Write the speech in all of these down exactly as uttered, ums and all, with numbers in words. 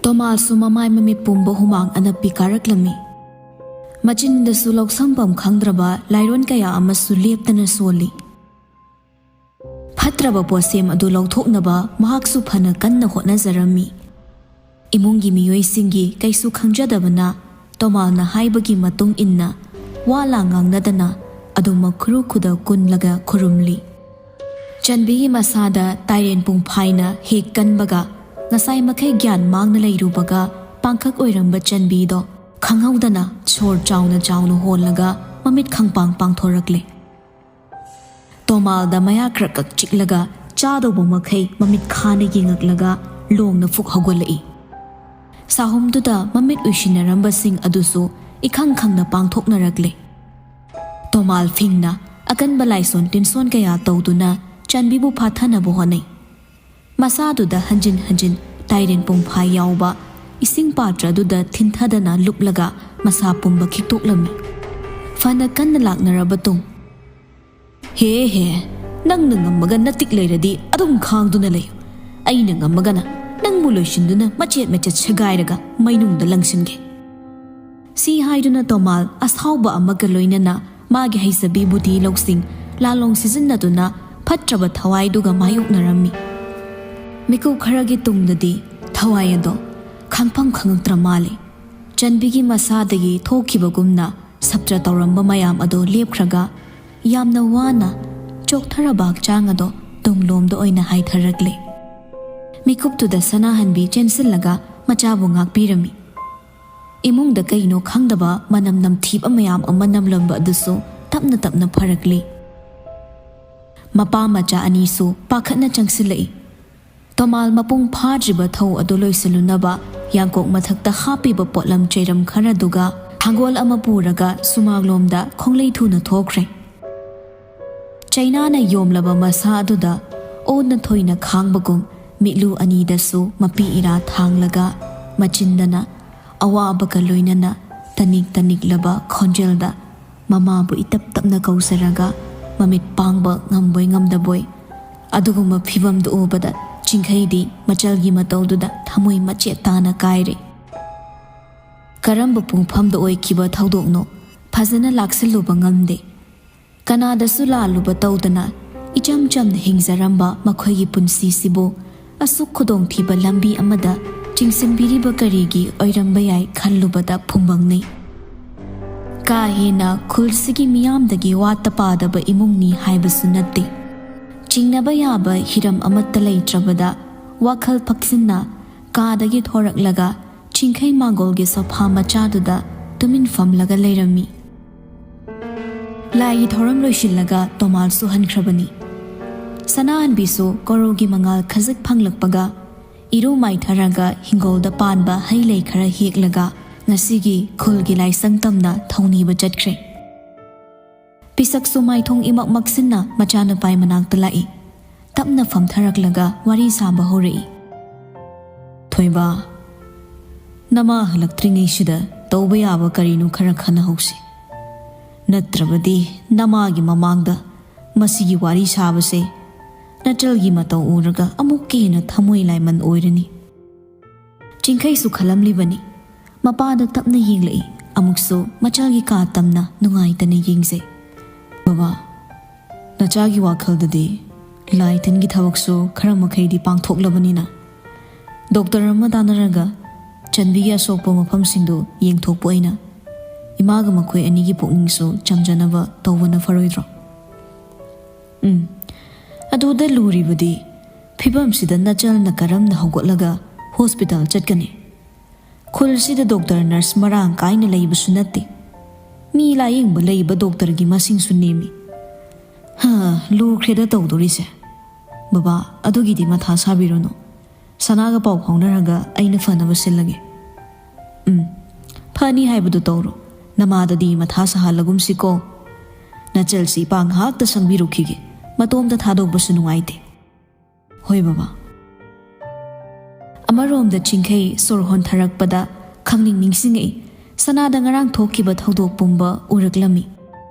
ꯇꯣꯃꯥꯁꯁꯨ ꯃꯃꯥꯏ ꯃꯃꯤꯠ ꯄꯨꯝꯕ ꯍꯨꯃꯥꯡ ꯑꯅꯞꯄꯤ ꯀꯥꯔꯛꯂꯝꯃꯤ꯫ ꯃꯆꯤꯟꯗꯁꯨ ꯂꯧꯁꯪꯐꯝ ꯈꯪꯗ꯭ꯔꯕ ꯂꯥꯏꯔꯣꯟ ꯀꯌꯥ ꯑꯃꯁꯨ ꯂꯦꯞꯇꯅ ꯁꯣꯜꯂꯤ꯫ ꯐꯠꯇ꯭ꯔꯕ ꯄꯣꯠꯁꯦꯝ ꯑꯗꯨ ꯂꯧꯊꯣꯛꯅꯕ ꯃꯍꯥꯛꯁꯨ ꯐꯅ ꯀꯟꯅ ꯍꯣꯠꯅꯖꯔꯝꯃꯤ꯫ ꯏꯃꯨꯡꯒꯤ ꯃꯤꯑꯣꯏꯁꯤꯡꯒꯤ ꯀꯩꯁꯨ ꯈꯪꯖꯗꯕꯅ ꯇꯣꯃꯥꯜꯅ ꯍꯥꯏꯕꯒꯤ ꯃꯇꯨꯡ ꯏꯟꯅ ꯋꯥ ꯂꯥꯡ ꯉꯥꯡꯅꯗꯅ ꯑꯗꯨꯃꯛ ꯈꯨꯔꯨ ꯈꯨꯗ ꯀꯨꯟꯂꯒ ꯈꯨꯔꯨꯝꯂꯤ꯫ ꯆꯟꯕꯤꯒꯤ ꯃꯁꯥꯗ ꯇꯥꯏꯔꯦꯟ ꯄꯨꯡꯐꯥꯏꯅ ꯍꯦꯛ ꯀꯟꯕꯒ ꯉꯁꯥꯏ ꯃꯈꯩ ꯒ꯭ꯌꯥꯟ ꯃꯥꯡꯅ ꯂꯩꯔꯨꯕꯒ ꯄꯥꯡꯈꯛ ꯑꯣꯏꯔꯝꯕ ꯆꯟꯕꯤꯗꯣ ꯈꯪꯍꯧꯗꯅ ꯁꯣꯔ ꯆꯥꯎꯅ ꯆꯥꯎꯅ ꯍꯣꯜꯂꯒ ꯃꯃꯤꯠ ꯈꯪꯄꯥꯡ ꯄꯥꯡꯊꯣꯔꯛꯂꯦ꯫ ꯇꯣꯃꯥꯜꯗ ꯃꯌꯥ ꯈ꯭ꯔꯛ ꯈ꯭ꯔꯛ ꯆꯤꯛꯂꯒ ꯆꯥꯗꯧꯕ ꯃꯈꯩ ꯃꯃꯤꯠ ꯈꯥꯅ ꯌꯦꯡꯉꯛꯂꯒ ꯂꯣꯡꯅ ꯐꯨꯛ ꯍꯧꯒꯠꯂꯛꯏ꯫ ꯁꯥꯍꯨꯝꯗꯨꯗ ꯃꯃꯤꯠ ꯎꯏꯁꯤꯟꯅꯔꯝꯕꯁꯤꯡ ꯑꯗꯨꯁꯨ ꯏꯈꯪ ꯈꯪꯅ ꯄꯥꯡꯊꯣꯛꯅꯔꯛꯂꯦ꯫ ꯇꯣꯃꯥꯜ ꯐꯤꯡꯅ ꯑꯀꯟꯕ ꯂꯥꯏꯁꯣꯟ ꯇꯤꯟꯁꯣꯟ ꯀꯌꯥ ꯇꯧꯗꯨꯅ ꯆꯟꯕꯤꯕꯨ ꯐꯥꯊꯅꯕ ꯍꯣꯠꯅꯩ꯫ ꯃꯁꯥꯗꯨꯗ ꯍꯟꯖꯤꯟ ꯍꯟꯖꯤꯟ ꯇꯥꯏꯔꯦꯟ ꯄꯨꯡꯐꯥꯏ ꯌꯥꯎꯕ ꯏꯁꯤꯡ ꯄꯥꯇ꯭ꯔ ꯑꯗꯨꯗ ꯊꯤꯟꯊꯗꯅ ꯂꯨꯞꯂꯒ ꯃꯁꯥ ꯄꯨꯝꯕ ꯈꯤꯛꯇꯣꯛꯂꯝꯃꯤ꯫ ꯐꯅ ꯀꯟꯅ ꯂꯥꯛꯅꯔꯕ ꯇꯨꯡ, "ꯍꯦ ꯍꯦ, ꯅꯪꯅ ꯉꯝꯃꯒ ꯅꯇꯤꯛ ꯂꯩꯔꯗꯤ ꯑꯗꯨꯝ ꯈꯥꯡꯗꯨꯅ ꯂꯩꯌꯨ꯫ ꯑꯩꯅ ꯉꯝꯃꯒꯅ ꯅꯪꯕꯨ ꯂꯣꯏꯁꯤꯟꯗꯨꯅ ꯃꯆꯦꯠ ꯃꯆꯦꯠ ꯁꯦꯒꯥꯏꯔꯒ ꯃꯩꯅꯨꯡꯗ ꯂꯪꯁꯤꯟꯒꯦ"꯫ ꯁꯤ ꯍꯥꯏꯗꯨꯅ ꯇꯣꯃꯥꯜ ꯑꯁꯥꯎꯕ ꯑꯃꯒ ꯂꯣꯏꯅꯅ ꯃꯥꯒꯤ ꯍꯩꯖꯕꯤ ꯕꯨꯙꯤ ꯂꯧꯁꯤꯡ ꯂꯥꯂꯣꯡ ꯁꯤꯖꯤꯟꯅꯗꯨꯅ ꯐꯠꯇ꯭ꯔꯕ ꯊꯋꯥꯏꯗꯨꯒ ꯃꯥꯌꯣꯛꯅꯔꯝꯃꯤ꯫ ꯃꯤꯀꯨꯞ ꯈꯔꯒꯤ ꯇꯨꯡꯗꯗꯤ ꯊꯋꯥꯏ ꯑꯗꯣ ꯈꯪꯐꯝ ꯈꯪꯉꯛꯇ꯭ꯔ ꯃꯥꯜꯂꯤ꯫ ꯆꯟꯕꯤꯒꯤ ꯃꯁꯥꯗꯒꯤ ꯊꯣꯛꯈꯤꯕꯒꯨꯝꯅ ꯁꯞꯇ꯭ꯔ ꯇꯧꯔꯝꯕ ꯃꯌꯥꯝ ꯑꯗꯣ ꯂꯦꯞꯈ꯭ꯔꯒ ꯌꯥꯝꯅ ꯋꯥꯅ ꯆꯣꯛꯊꯔꯕ ꯍꯛꯆꯥꯡ ꯑꯗꯣ ꯇꯨꯡꯂꯣꯝꯗ ꯑꯣꯏꯅ ꯍꯥꯏꯊꯔꯛꯂꯦ꯫ ꯃꯤꯀꯨꯞꯇꯨꯗ ꯁꯅꯥꯍꯟꯕꯤ ꯆꯦꯟꯁꯤꯜꯂꯒ ꯃꯆꯥꯕꯨ ꯉꯥꯛꯄꯤꯔꯝꯃꯤ꯫ ꯏꯃꯨꯡꯗ ꯀꯩꯅꯣ ꯈꯪꯗꯕ ꯃꯅꯝ ꯅꯝꯊꯤꯕ ꯃꯌꯥꯝ ꯑꯃ ꯅꯝꯂꯝꯕ ꯑꯗꯨꯁꯨ ꯇꯞꯅ ꯇꯞꯅ ꯐꯔꯛꯂꯤ꯫ ꯃꯄꯥ ꯃꯆꯥ ꯑꯅꯤꯁꯨ ꯄꯥꯈꯠꯅ ꯆꯪꯁꯤꯜꯂꯛꯏ꯫ ꯇꯣꯃꯥꯜ ꯃꯄꯨꯡ ꯐꯥꯗ꯭ꯔꯤꯕ ꯊꯧ ꯑꯗꯨ ꯂꯣꯏꯁꯤꯜꯂꯨꯅꯕ ꯌꯥꯡꯀꯣꯛ ꯃꯊꯛꯇ ꯍꯥꯞꯄꯤꯕ ꯄꯣꯠꯂꯝ ꯆꯩꯔꯝ ꯈꯔꯗꯨꯒ ꯊꯥꯡꯒꯣꯜ ꯑꯃ ꯄꯨꯔꯒ ꯁꯨꯃꯥꯡꯂꯣꯝꯗ ꯈꯣꯡꯂꯩ ꯊꯨꯅ ꯊꯣꯛꯈ꯭ꯔꯦ꯫ ꯆꯩꯅꯥꯅ ꯌꯣꯝꯂꯕ ꯃꯁꯥ ꯑꯗꯨꯗ ꯑꯣꯟꯅ ꯊꯣꯏꯅ ꯈꯥꯡꯕꯒꯨꯝ ꯃꯤꯠꯂꯨ ꯑꯅꯤꯗꯁꯨ ꯃꯄꯤ ꯏꯔꯥ ꯊꯥꯡꯂꯒ ꯃꯆꯤꯟꯗꯅ ꯑꯋꯥꯕꯒ ꯂꯣꯏꯅꯅ ꯇꯅꯤꯛ ꯇꯅꯤꯛꯂꯕ ꯈꯣꯟꯖꯦꯜꯗ ꯃꯃꯥꯕꯨ ꯏꯇꯞ ꯇꯞꯅ ꯀꯧꯖꯔꯒ ꯃꯃꯤꯠ ꯄꯥꯡꯕ ꯉꯝꯕꯣꯏ ꯉꯝꯗꯕꯣꯏ ꯑꯗꯨꯒꯨꯝꯕ ꯐꯤꯚꯝꯗꯨ ꯎꯕꯗ ꯆꯤꯡꯈꯩꯗꯤ ꯃꯆꯜꯒꯤ ꯃꯇꯧꯗꯨꯗ ꯊꯃꯣꯏ ꯃꯆꯦꯠ ꯇꯥꯅ ꯀꯥꯏꯔꯦ꯫ ꯀꯔꯝꯕ ꯄꯨꯡꯐꯝꯗ ꯑꯣꯏꯈꯤꯕ ꯊꯧꯗꯣꯛꯅꯣ ꯐꯖꯅ ꯂꯥꯛꯁꯤꯜꯂꯨꯕ ꯉꯝꯗꯦ꯫ ꯀꯅꯥꯗꯁꯨ ꯂꯥꯜꯂꯨꯕ ꯇꯧꯗꯅ ꯏꯆꯝ ꯆꯝꯅ ꯍꯤꯡꯖꯔꯝꯕ ꯃꯈꯣꯏꯒꯤ ꯄꯨꯟꯁꯤꯁꯤꯕꯨ ꯑꯁꯨꯛ ꯈꯨꯗꯣꯡꯊꯤꯕ ꯂꯝꯕꯤ ꯑꯃꯗ ꯆꯤꯡꯁꯤꯟꯕꯤꯔꯤꯕ ꯀꯔꯤꯒꯤ ꯑꯣꯏꯔꯝꯕ ꯌꯥꯏ ꯈꯜꯂꯨꯕꯗ ꯐꯨꯝꯕꯪꯅꯩ꯫ ꯀꯥ ꯍꯦꯟꯅ ꯈꯨꯜꯁꯤꯒꯤ ꯃꯤꯌꯥꯝꯗꯒꯤ ꯋꯥꯠꯇ ꯄꯥꯗꯕ ꯏꯃꯨꯡꯅꯤ ꯍꯥꯏꯕꯁꯨ ꯅꯠꯇꯦ꯫ ꯆꯤꯡꯅꯕ ꯌꯥꯕ ꯍꯤꯔꯝ ꯑꯃꯠꯇ ꯂꯩꯇ꯭ꯔꯕꯗ ꯋꯥꯈꯜ ꯐꯛꯆꯤꯟꯅ ꯀꯥꯗꯒꯤ ꯊꯣꯔꯛꯂꯒ ꯆꯤꯡꯈꯩ ꯃꯥꯡꯒꯣꯜꯒꯤ ꯁꯣꯐꯥ ꯃꯆꯥꯗꯨꯗ ꯇꯨꯃꯤꯟ ꯐꯝꯂꯒ ꯂꯩꯔꯝꯃꯤ꯫ ꯂꯥꯏꯒꯤ ꯊꯧꯔꯝ ꯂꯣꯏꯁꯤꯜꯂꯒ ꯇꯣꯃꯥꯜꯁꯨ ꯍꯟꯈ꯭ꯔꯕꯅꯤ꯫ ꯁꯅꯥꯍꯟꯕꯤꯁꯨ ꯀꯣꯔꯧꯒꯤ ꯃꯉꯥꯜ ꯈꯖꯤꯛ ꯐꯪꯂꯛꯄꯒ ꯏꯔꯨ ꯃꯥꯏꯊꯔꯒ ꯍꯤꯡꯒꯣꯜꯗ ꯄꯥꯟꯕ ꯍꯩ ꯂꯩ ꯈꯔ ꯍꯦꯛꯂꯒ ꯉꯁꯤꯒꯤ ꯈꯨꯜꯒꯤ ꯂꯥꯏꯁꯪ ꯇꯝꯅ ꯊꯧꯅꯤꯕ ꯆꯠꯈ꯭ꯔꯦ꯫ ꯄꯤꯁꯛꯁꯨ ꯃꯥꯏꯊꯣꯡ ꯏꯃꯛ ꯃꯛꯁꯤꯟꯅ ꯃꯆꯥꯅꯨꯄꯥꯏ ꯃꯅꯥꯛꯇ ꯂꯥꯛꯏ꯫ ꯇꯞꯅ ꯐꯝꯊꯔꯛꯂꯒ ꯋꯥꯔꯤ ꯁꯥꯕ ꯍꯧꯔꯛꯏ꯫ "ꯊꯣꯏꯕ, ꯅꯃꯥ ꯍꯜꯂꯛꯇ꯭ꯔꯤꯉꯩꯁꯤꯗ ꯇꯧꯕ ꯌꯥꯕ ꯀꯔꯤꯅꯣ ꯈꯔ ꯈꯟꯅꯍꯧꯁꯤ꯫ ꯅꯠꯇ꯭ꯔꯕꯗꯤ ꯅꯃꯥꯒꯤ ꯃꯃꯥꯡꯗ ꯃꯁꯤꯒꯤ ꯋꯥꯔꯤ ꯁꯥꯕꯁꯦ ꯅꯆꯜꯒꯤ ꯃꯇꯧ ꯎꯔꯒ ꯑꯃꯨꯛꯀ ꯍꯦꯟꯅ ꯊꯃꯣꯏ ꯂꯥꯏꯃꯟ ꯑꯣꯏꯔꯅꯤ꯫" ꯆꯤꯡꯈꯩꯁꯨ ꯈꯜꯂꯝꯂꯤꯕꯅꯤ꯫ ꯃꯄꯥꯗ ꯇꯞꯅ ꯌꯦꯡꯂꯛꯏ꯫ ꯑꯃꯨꯛꯁꯨ ꯃꯆꯥꯒꯤ ꯀꯥ ꯇꯝꯅ ꯅꯨꯡꯉꯥꯏꯇꯅ ꯌꯦꯡꯖꯩ꯫ "ꯕꯕꯥ, ꯅꯆꯥꯒꯤ ꯋꯥꯈꯜꯗꯗꯤ ꯂꯥꯏ ꯇꯤꯟꯒꯤ ꯊꯕꯛꯁꯨ ꯈꯔ ꯃꯈꯩꯗꯤ ꯄꯥꯡꯊꯣꯛꯂꯕꯅꯤꯅ, ꯗꯣꯛꯇꯔ ꯑꯃ ꯇꯥꯟꯅꯔꯒ ꯆꯟꯕꯤꯒꯤ ꯑꯁꯣꯛꯄ ꯃꯐꯝꯁꯤꯡꯗꯨ ꯌꯦꯡꯊꯣꯛꯄ ꯑꯣꯏꯅ ꯏꯃꯥꯒ ꯃꯈꯣꯏ ꯑꯅꯤꯒꯤ ꯄꯨꯛꯅꯤꯡꯁꯨ ꯆꯝꯖꯅꯕ ꯇꯧꯕꯅ ꯐꯔꯣꯏꯗ꯭ꯔꯣ?" "ꯎꯝ, ꯑꯗꯨꯗ ꯂꯨꯔꯤꯕꯗꯤ ꯐꯤꯕꯝꯁꯤꯗ ꯅꯆꯜꯅ ꯀꯔꯝꯅ ꯍꯧꯒꯠꯂꯒ ꯍꯣꯁꯄꯤꯇꯥꯜ ꯆꯠꯀꯅꯤ? ꯈꯨꯜꯁꯤꯗ ꯗꯣꯛꯇꯔ ꯅꯔꯁ ꯃꯔꯥꯡ ꯀꯥꯏꯅ ꯂꯩꯕꯁꯨ ꯅꯠꯇꯦ꯫ ꯃꯤ ꯂꯥꯌꯦꯡꯕ ꯂꯩꯕ ꯗꯣꯛꯇꯔꯒꯤ ꯃꯁꯤꯡꯁꯨ ꯅꯦꯝꯃꯤ꯫ ꯍꯥ, ꯂꯨꯈ꯭ꯔꯦꯗ ꯇꯧꯗꯣꯔꯤꯁꯦ꯫ ꯕꯕꯥ, ꯑꯗꯨꯒꯤꯗꯤ ꯃꯊꯥ ꯁꯥꯕꯤꯔꯨꯅꯨ꯫ ꯁꯅꯥꯒ ꯄꯥꯎ ꯐꯥꯎꯅꯔꯒ ꯑꯩꯅ ꯐꯅꯕ ꯁꯤꯜꯂꯒꯦ꯫" "ꯎꯝ, ꯐꯅꯤ ꯍꯥꯏꯕꯗꯨ ꯇꯧꯔꯣ꯫ ꯅꯃꯥꯗꯗꯤ ꯃꯊꯥ ꯁꯥꯍꯜꯂꯒꯨꯝꯁꯤꯀꯣ꯫ ꯅꯆꯜꯁꯤ ꯏꯄꯥ ꯉꯥꯏꯍꯥꯛꯇ ꯁꯪꯕꯤꯔꯨꯈꯤꯒꯦ꯫ ꯃꯇꯣꯝꯇ ꯊꯥꯗꯣꯛꯄꯁꯨ ꯅꯨꯡꯉꯥꯏꯇꯦ꯫" "ꯍꯣꯏ ꯕꯕꯥ꯫" ꯑꯃꯔꯣꯝꯗ ꯆꯤꯡꯈꯩ ꯁꯣꯔ ꯍꯣꯟꯊꯔꯛꯄꯗ ꯈꯪꯅꯤꯡ ꯅꯤꯡꯁꯤꯡꯉꯛꯏ꯫ ꯁꯅꯥꯗ ꯉꯔꯥꯡ ꯊꯣꯛꯈꯤꯕ ꯊꯧꯗꯣꯛ ꯄꯨꯝꯕ ꯎꯔꯛꯂꯝꯃꯤ꯫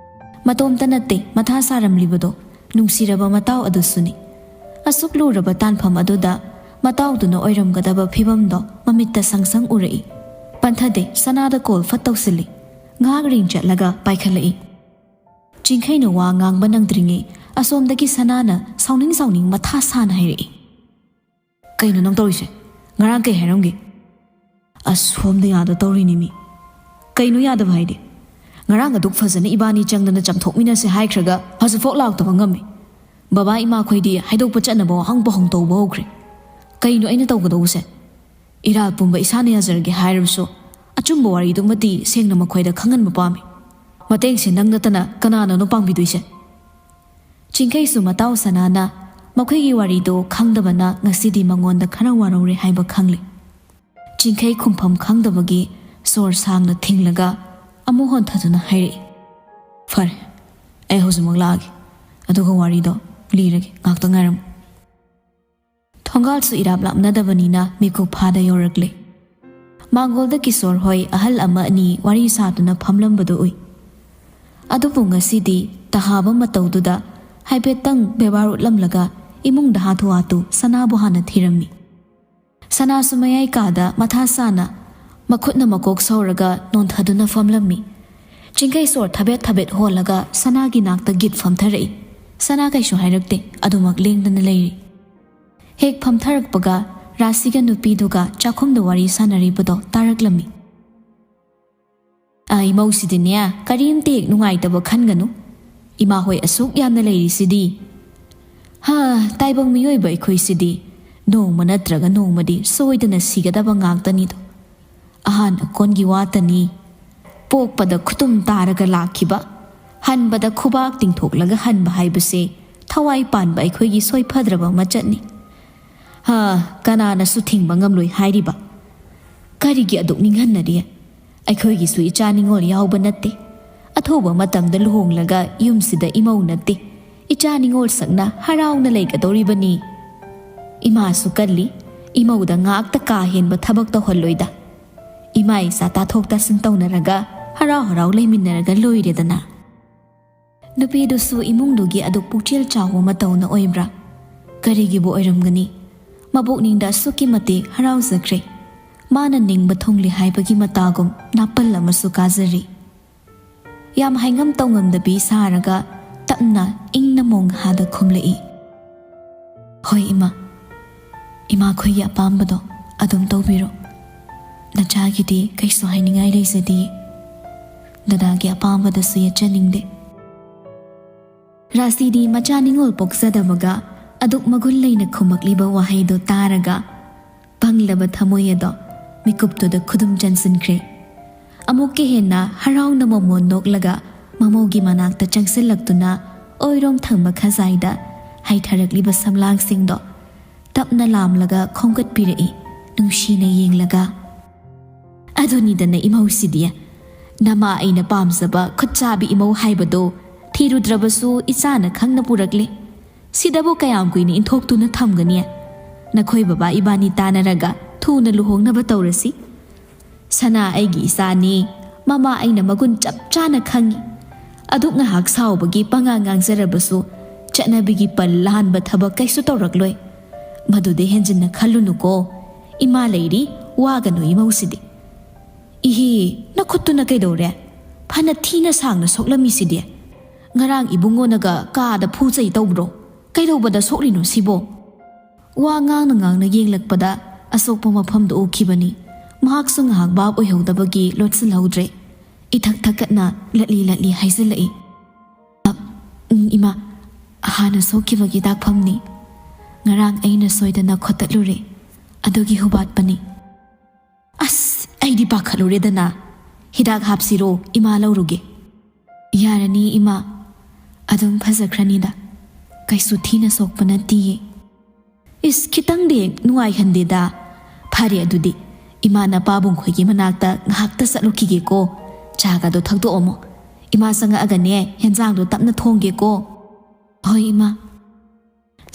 ꯃꯇꯣꯝꯇ ꯅꯠꯇꯦ ꯃꯊꯥ ꯁꯥꯔꯝꯂꯤꯕꯗꯣ, ꯅꯨꯡꯁꯤꯔꯕ ꯃꯇꯥꯎ ꯑꯗꯨꯁꯨꯅꯤ꯫ ꯑꯁꯨꯛ ꯂꯨꯔꯕ ꯇꯥꯟꯐꯝ ꯑꯗꯨꯗ ꯃꯇꯥꯎꯗꯨꯅ ꯑꯣꯏꯔꯝꯒꯗꯕ ꯐꯤꯕꯝꯗꯣ ꯃꯃꯤꯠꯇ ꯁꯪ ꯁꯪ ꯎꯔꯛꯏ꯫ ꯄꯟꯊꯗꯦ, ꯁꯅꯥꯗ ꯀꯣꯜ ꯐꯠ ꯇꯧꯁꯤꯜꯂꯤ꯫ ꯉꯥꯏꯍꯥꯛ ꯔꯤꯡ ꯆꯠꯂꯒ ꯄꯥꯏꯈꯠꯂꯛꯏ꯫ ꯆꯤꯡꯈꯩꯅ ꯋꯥ ꯉꯥꯡꯕ ꯅꯪꯗ꯭ꯔꯤꯉꯩ ꯑꯁꯣꯝꯗꯒꯤ ꯁꯅꯥꯅ ꯁꯥꯎꯅꯤꯡ ꯁꯥꯎꯅꯤꯡ ꯃꯊꯥ ꯁꯥꯅ ꯍꯥꯏꯔꯛꯏ꯫ "ꯀꯩꯅꯣ ꯅꯪ ꯇꯧꯔꯤꯁꯦ? ꯉꯔꯥꯡ ꯀꯩ ꯍꯥꯏꯔꯝꯒꯦ?" "ꯑꯁ, ꯁꯣꯝꯗ ꯌꯥꯗ ꯇꯧꯔꯤꯅꯤ ꯃꯤ꯫" "ꯀꯩꯅꯣ ꯌꯥꯗꯕ ꯍꯥꯏꯗꯤ? ꯉꯔꯥꯡ ꯑꯗꯨꯛ ꯐꯖꯅ ꯏꯕꯥꯅꯤ ꯆꯪꯗꯅ ꯆꯥꯝꯊꯣꯛꯃꯤꯟꯅꯁꯦ ꯍꯥꯏꯈ꯭ꯔꯒ ꯍꯧꯖꯤꯛꯐꯥꯎ ꯂꯥꯛꯇꯕ ꯉꯝꯃꯤ꯫ ꯕꯕꯥ ꯏꯃꯥꯈꯣꯏꯗꯤ ꯍꯥꯏꯗꯣꯛꯄ ꯆꯠꯅꯕ ꯋꯥꯍꯪ ꯄꯥꯎꯍꯪ ꯇꯧꯕ ꯍꯧꯈ꯭ꯔꯦ꯫ ꯀꯩꯅꯣ ꯑꯩꯅ ꯇꯧꯒꯗꯧꯕꯁꯦ? ꯏꯔꯥꯜ ꯄꯨꯝꯕ ꯏꯁꯥꯅ ꯌꯥꯖꯔꯒꯦ ꯍꯥꯏꯔꯕꯁꯨ ꯑꯆꯨꯝꯕ ꯋꯥꯔꯤꯗꯨꯃꯗꯤ ꯁꯦꯡꯅ ꯃꯈꯣꯏꯗ ꯈꯪꯍꯟꯕ ꯄꯥꯝꯃꯤ꯫ ꯃꯇꯦꯡꯁꯦ ꯅꯪ ꯅꯠꯇꯅ ꯀꯅꯥꯅꯅꯣ ꯄꯥꯡꯕꯤꯗꯣꯏꯁꯦ?" ꯆꯤꯡꯈꯩꯁꯨ ꯃꯇꯥꯎ ꯁꯅꯥꯅ ꯃꯈꯣꯏꯒꯤ ꯋꯥꯔꯤꯗꯣ ꯈꯪꯗꯕꯅ ꯉꯁꯤꯗꯤ ꯃꯉꯣꯟꯗ ꯈꯔ ꯋꯥꯔꯧꯔꯦ ꯍꯥꯏꯕ ꯈꯪꯂꯦ꯫ ꯆꯤꯡꯈꯩ ꯈꯨꯝꯐꯝ ꯈꯪꯗꯕꯒꯤ ꯁꯣꯔ ꯁꯥꯡꯅ ꯊꯤꯡꯂꯒ ꯑꯃꯨꯛ ꯍꯣꯟꯊꯗꯨꯅ ꯍꯥꯏꯔꯛꯏ, "ꯐꯔꯦ, ꯑꯩ ꯍꯧꯖꯤꯛꯃꯛ ꯂꯥꯛꯑꯒꯦ, ꯑꯗꯨꯒ ꯋꯥꯔꯤꯗꯣ ꯂꯤꯔꯒꯦ, ꯉꯥꯛꯇ ꯉꯥꯏꯔꯝꯃꯨ꯫" ꯊꯣꯡꯒꯥꯜꯁꯨ ꯏꯔꯥꯞ ꯂꯥꯞꯅꯗꯕꯅꯤꯅ ꯃꯤꯀꯨꯞ ꯐꯥꯗ ꯌꯧꯔꯛꯂꯦ꯫ ꯃꯥꯡꯒꯣꯜꯗ ꯀꯤꯁꯣꯔ ꯍꯣꯏ ꯑꯍꯜ ꯑꯃ ꯑꯅꯤ ꯋꯥꯔꯤ ꯁꯥꯗꯨꯅ ꯐꯝꯂꯝꯕꯗꯨ ꯎꯏ꯫ ꯑꯗꯨꯕꯨ ꯉꯁꯤꯗꯤ ꯇꯍꯥꯕ ꯃꯇꯧꯗꯨꯗ ꯍꯥꯏꯐꯦꯠꯇꯪ ꯕꯦꯕꯥꯔ ꯎꯠꯂꯝꯂꯒ ꯏꯃꯨꯡꯗ ꯍꯥꯊꯨ ꯍꯥꯊꯨ ꯁꯅꯥꯕꯨ ꯍꯥꯟꯅ ꯊꯤꯔꯝꯃꯤ꯫ ꯁꯅꯥꯁꯨ ꯃꯌꯥꯏ ꯀꯥꯗ ꯃꯊꯥ ꯁꯥꯅ ꯃꯈꯨꯠꯅ ꯃꯀꯣꯛ ꯁꯧꯔꯒ ꯅꯣꯟꯊꯗꯨꯅ ꯐꯝꯂꯝꯃꯤ꯫ ꯆꯤꯡꯈꯩ ꯁꯣꯔ ꯊꯕꯦꯠ ꯊꯕꯦꯠ ꯍꯣꯜꯂꯒ ꯁꯅꯥꯒꯤ ꯅꯥꯛꯇ ꯒꯤꯠ ꯐꯝꯊꯔꯛꯏ꯫ ꯁꯅꯥ ꯀꯩꯁꯨ ꯍꯥꯏꯔꯛꯇꯦ, ꯑꯗꯨꯃꯛ ꯂꯦꯡꯗꯅ ꯂꯩꯔꯤ꯫ ꯍꯦꯛ ꯐꯝꯊꯔꯛꯄꯒ ꯔꯥꯁꯤꯒ ꯅꯨꯄꯤꯗꯨꯒ ꯆꯥꯛꯈꯨꯝꯗ ꯋꯥꯔꯤ ꯁꯥꯟꯅꯔꯤꯕꯗꯣ ꯇꯥꯔꯛꯂꯝꯃꯤ꯫ "ꯑ, ꯏꯃꯧꯁꯤꯗꯤꯅꯦ, ꯀꯔꯤꯝꯇ ꯍꯦꯛ ꯅꯨꯡꯉꯥꯏꯇꯕ ꯈꯟꯒꯅꯨ꯫ ꯏꯃꯥ ꯍꯣꯏ ꯑꯁꯨꯛ ꯌꯥꯝꯅ ꯂꯩꯔꯤꯁꯤꯗꯤ꯫ ꯍꯥ, ꯇꯥꯏꯕꯪ ꯃꯤꯑꯣꯏꯕ ꯑꯩꯈꯣꯏꯁꯤꯗꯤ ꯅꯣꯡꯃ ꯅꯠꯇ꯭ꯔꯒ ꯅꯣꯡꯃꯗꯤ ꯁꯣꯏꯗꯅ ꯁꯤꯒꯗꯕ ꯉꯥꯛꯇꯅꯤꯗꯣ꯫ ꯑꯍꯥꯟ ꯑꯀꯣꯟꯒꯤ ꯋꯥꯇꯅꯤ꯫ ꯄꯣꯛꯄꯗ ꯈꯨꯇꯨꯝ ꯇꯥꯔꯒ ꯂꯥꯛꯈꯤꯕ, ꯍꯟꯕꯗ ꯈꯨꯕꯥꯛ ꯇꯤꯡꯊꯣꯛꯂꯒ ꯍꯟꯕ ꯍꯥꯏꯕꯁꯦ ꯊꯋꯥꯏ ꯄꯥꯟꯕ ꯑꯩꯈꯣꯏꯒꯤ ꯁꯣꯏꯐꯗ꯭ꯔꯕ ꯃꯆꯠꯅꯤ꯫ ꯍꯥ, ꯀꯅꯥꯅꯁꯨ ꯊꯤꯡꯕ ꯉꯝꯂꯣꯏ ꯍꯥꯏꯔꯤꯕ? ꯀꯔꯤꯒꯤ ꯑꯗꯨꯛ ꯅꯤꯡꯍꯟꯅꯔꯤ? ꯑꯩꯈꯣꯏꯒꯤꯁꯨ ꯏꯆꯥ ꯅꯤꯉꯣꯜ ꯌꯥꯎꯕ ꯅꯠꯇꯦ꯫ ꯑꯊꯨꯕ ꯃꯇꯝꯗ ꯂꯨꯍꯣꯡꯂꯒ ꯌꯨꯝꯁꯤꯗ ꯏꯃꯧ ꯅꯠꯇꯦ, ꯏꯆꯥ ꯅꯤꯉꯣꯜ ꯁꯛꯅ ꯍꯔꯥꯎꯅ ꯂꯩꯒꯗꯧꯔꯤꯕꯅꯤ꯫ ꯏꯃꯥꯁꯨ ꯀꯜꯂꯤ, ꯏꯃꯧꯗ ꯉꯥꯛꯇ ꯀꯥ ꯍꯦꯟꯕ ꯊꯕꯛ ꯇꯧꯍꯜꯂꯣꯏꯗ꯫ ꯏꯃꯥ ꯏꯆꯥ ꯇꯥꯊꯣꯛ ꯇꯥꯁꯤꯟ ꯇꯧꯅꯔꯒ ꯍꯔꯥꯎ ꯍꯔꯥꯎ ꯂꯩꯃꯤꯟꯅꯔꯒ ꯂꯣꯏꯔꯦꯗꯅ꯫" ꯅꯨꯄꯤꯗꯨꯁꯨ ꯏꯃꯨꯡꯗꯨꯒꯤ ꯑꯗꯨꯛ ꯄꯨꯛꯆꯦꯜ ꯆꯥꯎꯕ ꯃꯇꯧꯅ ꯑꯣꯏꯕ꯭ꯔꯥ? ꯀꯔꯤꯒꯤꯕꯨ ꯑꯣꯏꯔꯝꯒꯅꯤ? ꯃꯕꯣꯛꯅꯤꯡꯗ ꯑꯁꯨꯛꯀꯤ ꯃꯇꯤꯛ ꯍꯔꯥꯎꯖꯈ꯭ꯔꯦ꯫ ꯃꯥꯅ ꯅꯤꯡꯕ ꯊꯨꯡꯂꯦ ꯍꯥꯏꯕꯒꯤ ꯃꯇꯥꯒꯨꯝ ꯅꯥꯄꯜ ꯑꯃꯁꯨ ꯀꯥꯖꯔꯤ꯫ ꯌꯥꯝ ꯍꯥꯏꯉꯝ ꯇꯧꯉꯝꯗꯕꯤ ꯁꯥꯔꯒ ꯇꯞꯅ ꯏꯪꯅ ꯃꯣꯡꯍꯥꯗ ꯈꯨꯝꯂꯛꯏ, "ꯍꯣꯏ ꯏꯃꯥ, ꯏꯃꯥꯈꯣꯏꯒꯤ ꯑꯄꯥꯝꯕꯗꯣ ꯑꯗꯨꯝ ꯇꯧꯕꯤꯔꯣ꯫ ꯅꯆꯥꯒꯤꯗꯤ ꯀꯩꯁꯨ ꯍꯥꯏꯅꯤꯡꯉꯥꯏ ꯂꯩꯖꯗꯤꯌꯦ꯫ ꯗꯗꯥꯒꯤ ꯑꯄꯥꯝꯕꯗꯁꯨ ꯌꯦꯠꯆꯅꯤꯡꯗꯦ"꯫ ꯔꯥꯁꯤꯗꯤ ꯃꯆꯥ ꯅꯤꯡꯉꯣꯜ ꯄꯣꯛꯆꯗꯕꯒ ꯑꯗꯨꯛ ꯃꯒꯨꯟ ꯂꯩꯅ ꯈꯨꯝꯃꯛꯂꯤꯕ ꯋꯥꯍꯩꯗꯣ ꯇꯥꯔꯒ ꯄꯪꯂꯕ ꯊꯃꯣꯏ ꯑꯗꯣ ꯃꯤꯀꯨꯞꯇꯨꯗ ꯈꯨꯗꯨꯝ ꯆꯟꯁꯤꯟꯈ꯭ꯔꯦ꯫ ꯑꯃꯨꯛꯀ ꯍꯦꯟꯅ ꯍꯔꯥꯎꯅ ꯃꯃꯣꯟ ꯅꯣꯛꯂꯒ ꯃꯃꯧꯒꯤ ꯃꯅꯥꯛꯇ ꯆꯪꯁꯤꯜꯂꯛꯇꯨꯅ ꯑꯣꯏꯔꯣꯝ ꯊꯪꯕ ꯈꯖꯥꯏꯗ ꯍꯩꯊꯔꯛꯂꯤꯕ ꯁꯝꯂꯥꯡꯁꯤꯡꯗꯣ ꯇꯞꯅ ꯂꯥꯝꯂꯒ ꯈꯣꯝꯒꯠꯄꯤꯔꯛꯏ, ꯅꯨꯡꯁꯤꯅ ꯌꯦꯡꯂꯒ꯫ "ꯑꯗꯨꯅꯤꯗꯅ ꯏꯃꯧꯁꯤꯗꯤ꯫ ꯅꯃꯥ ꯑꯩꯅ ꯄꯥꯝꯖꯕ ꯈꯨꯠꯆꯥꯕꯤ ꯏꯃꯧ ꯍꯥꯏꯕꯗꯣ ꯊꯤꯔꯨꯗ꯭ꯔꯕꯁꯨ ꯏꯆꯥꯅ ꯈꯪꯅ ꯄꯨꯔꯛꯂꯦ꯫ ꯁꯤꯗꯕꯨ ꯀꯌꯥꯝ ꯀꯨꯏꯅ ꯏꯟꯊꯣꯛꯇꯨꯅ ꯊꯝꯒꯅꯤ? ꯅꯈꯣꯏ ꯕꯕꯥ ꯏꯕꯥꯅꯤ ꯇꯥꯟꯅꯔꯒ ꯊꯨꯅ ꯂꯨꯍꯣꯡꯅꯕ ꯇꯧꯔꯁꯤ꯫ ꯁꯅꯥ ꯑꯩꯒꯤ ꯏꯆꯥꯅꯤ, ꯃꯃꯥ ꯑꯩꯅ ꯃꯒꯨꯟ ꯆꯞ ꯆꯥꯅ ꯈꯪꯏ꯫ ꯑꯗꯨꯛ ꯉꯥꯏꯍꯥꯛ ꯁꯥꯎꯕꯒꯤ ꯄꯉꯥꯡ ꯉꯥꯡꯖꯔꯕꯁꯨ ꯆꯠꯅꯕꯤꯒꯤ ꯄꯜ ꯂꯥꯟꯕ ꯊꯕꯛ ꯀꯩꯁꯨ ꯇꯧꯔꯛꯂꯣꯏ꯫ ꯃꯗꯨꯗ ꯍꯦꯟꯖꯤꯟꯅ ꯈꯜꯂꯨꯅꯨꯀꯣ꯫ ꯏꯃꯥ ꯂꯩꯔꯤ, ꯋꯥꯒꯅꯨ ꯏꯃꯧꯁꯤꯗꯤ"꯫ "ꯏꯍꯦ, ꯅꯈꯨꯠꯇꯨꯅ ꯀꯩꯗꯧꯔꯦ? ꯐꯅ ꯊꯤꯅ ꯁꯥꯡꯅ ꯁꯣꯛꯂꯝꯃꯤꯁꯤꯗꯤ꯫ ꯉꯔꯥꯡ ꯏꯕꯨꯡꯉꯣꯅꯒ ꯀꯥꯗ ꯐꯨ ꯆꯩ ꯇꯧꯕ꯭ꯔꯣ? ꯀꯩꯗꯧꯕꯗ ꯁꯣꯛꯂꯤꯅꯣ ꯁꯤꯕꯣ?" ꯋꯥ ꯉꯥꯡꯅ ꯉꯥꯡꯅ ꯌꯦꯡꯂꯛꯄꯗ ꯑꯁꯣꯛꯄ ꯃꯐꯝꯗꯨ ꯎꯈꯤꯕꯅꯤ꯫ ꯃꯍꯥꯛꯁꯨ ꯉꯥꯏꯍꯥꯛ ꯚꯥꯞ ꯑꯣꯏꯍꯧꯗꯕꯒꯤ ꯂꯣꯠꯁꯤꯜꯍꯧꯗ꯭ꯔꯦ꯫ ꯏꯊꯛ ꯊꯛꯀꯠꯅ ꯂꯠꯂꯤ ꯂꯠꯂꯤ ꯍꯥꯏꯖꯤꯜꯂꯛꯏ꯫ "ꯑ, ꯎꯝ, ꯏꯃꯥ, ꯍꯥꯟꯅ ꯁꯣꯛꯈꯤꯕꯒꯤ ꯗꯥꯛꯐꯝꯅꯤ꯫ ꯉꯔꯥꯡ ꯑꯩꯅ ꯁꯣꯏꯗꯅ ꯈꯣꯠꯇꯠꯂꯨꯔꯦ꯫ ꯑꯗꯨꯒꯤ ꯍꯨꯕꯥꯠꯄꯅꯤ"꯫ "ꯑꯁ, ꯑꯩꯗꯤ ꯄꯥꯈꯠꯂꯨꯔꯦꯗꯅ꯫ ꯍꯤꯗꯥꯛ ꯍꯥꯞꯁꯤꯔꯣ? ꯏꯃꯥ ꯂꯧꯔꯨꯒꯦ"꯫ "ꯌꯥꯔꯅꯤ ꯏꯃꯥ, ꯑꯗꯨꯝ ꯐꯖꯈ꯭ꯔꯅꯤꯗ꯫ ꯀꯩꯁꯨ ꯊꯤꯅ ꯁꯣꯛꯄ ꯅꯠꯇꯤꯌꯦ"꯫ "ꯏꯁ, ꯈꯤꯇꯪꯗꯤ ꯍꯦꯛ ꯅꯨꯡꯉꯥꯏꯍꯟꯗꯦꯗ꯫ ꯐꯔꯦ ꯑꯗꯨꯗꯤ, ꯏꯃꯥꯅ ꯄꯥꯕꯨꯡ ꯈꯣꯏꯒꯤ ꯃꯅꯥꯛꯇ ꯉꯥꯏꯍꯥꯛꯇ ꯆꯠꯂꯨꯈꯤꯒꯦꯀꯣ꯫ ꯆꯥꯒꯗꯣ ꯊꯛꯇꯣꯛꯑꯝꯃꯣ꯫ ꯏꯃꯥ ꯆꯪꯉꯛꯑꯒꯅꯦ ꯍꯦꯟꯖꯥꯡꯗꯣ ꯇꯞꯅ ꯊꯣꯡꯒꯦꯀꯣ"꯫ "ꯍꯣꯏ ꯏꯃꯥ"꯫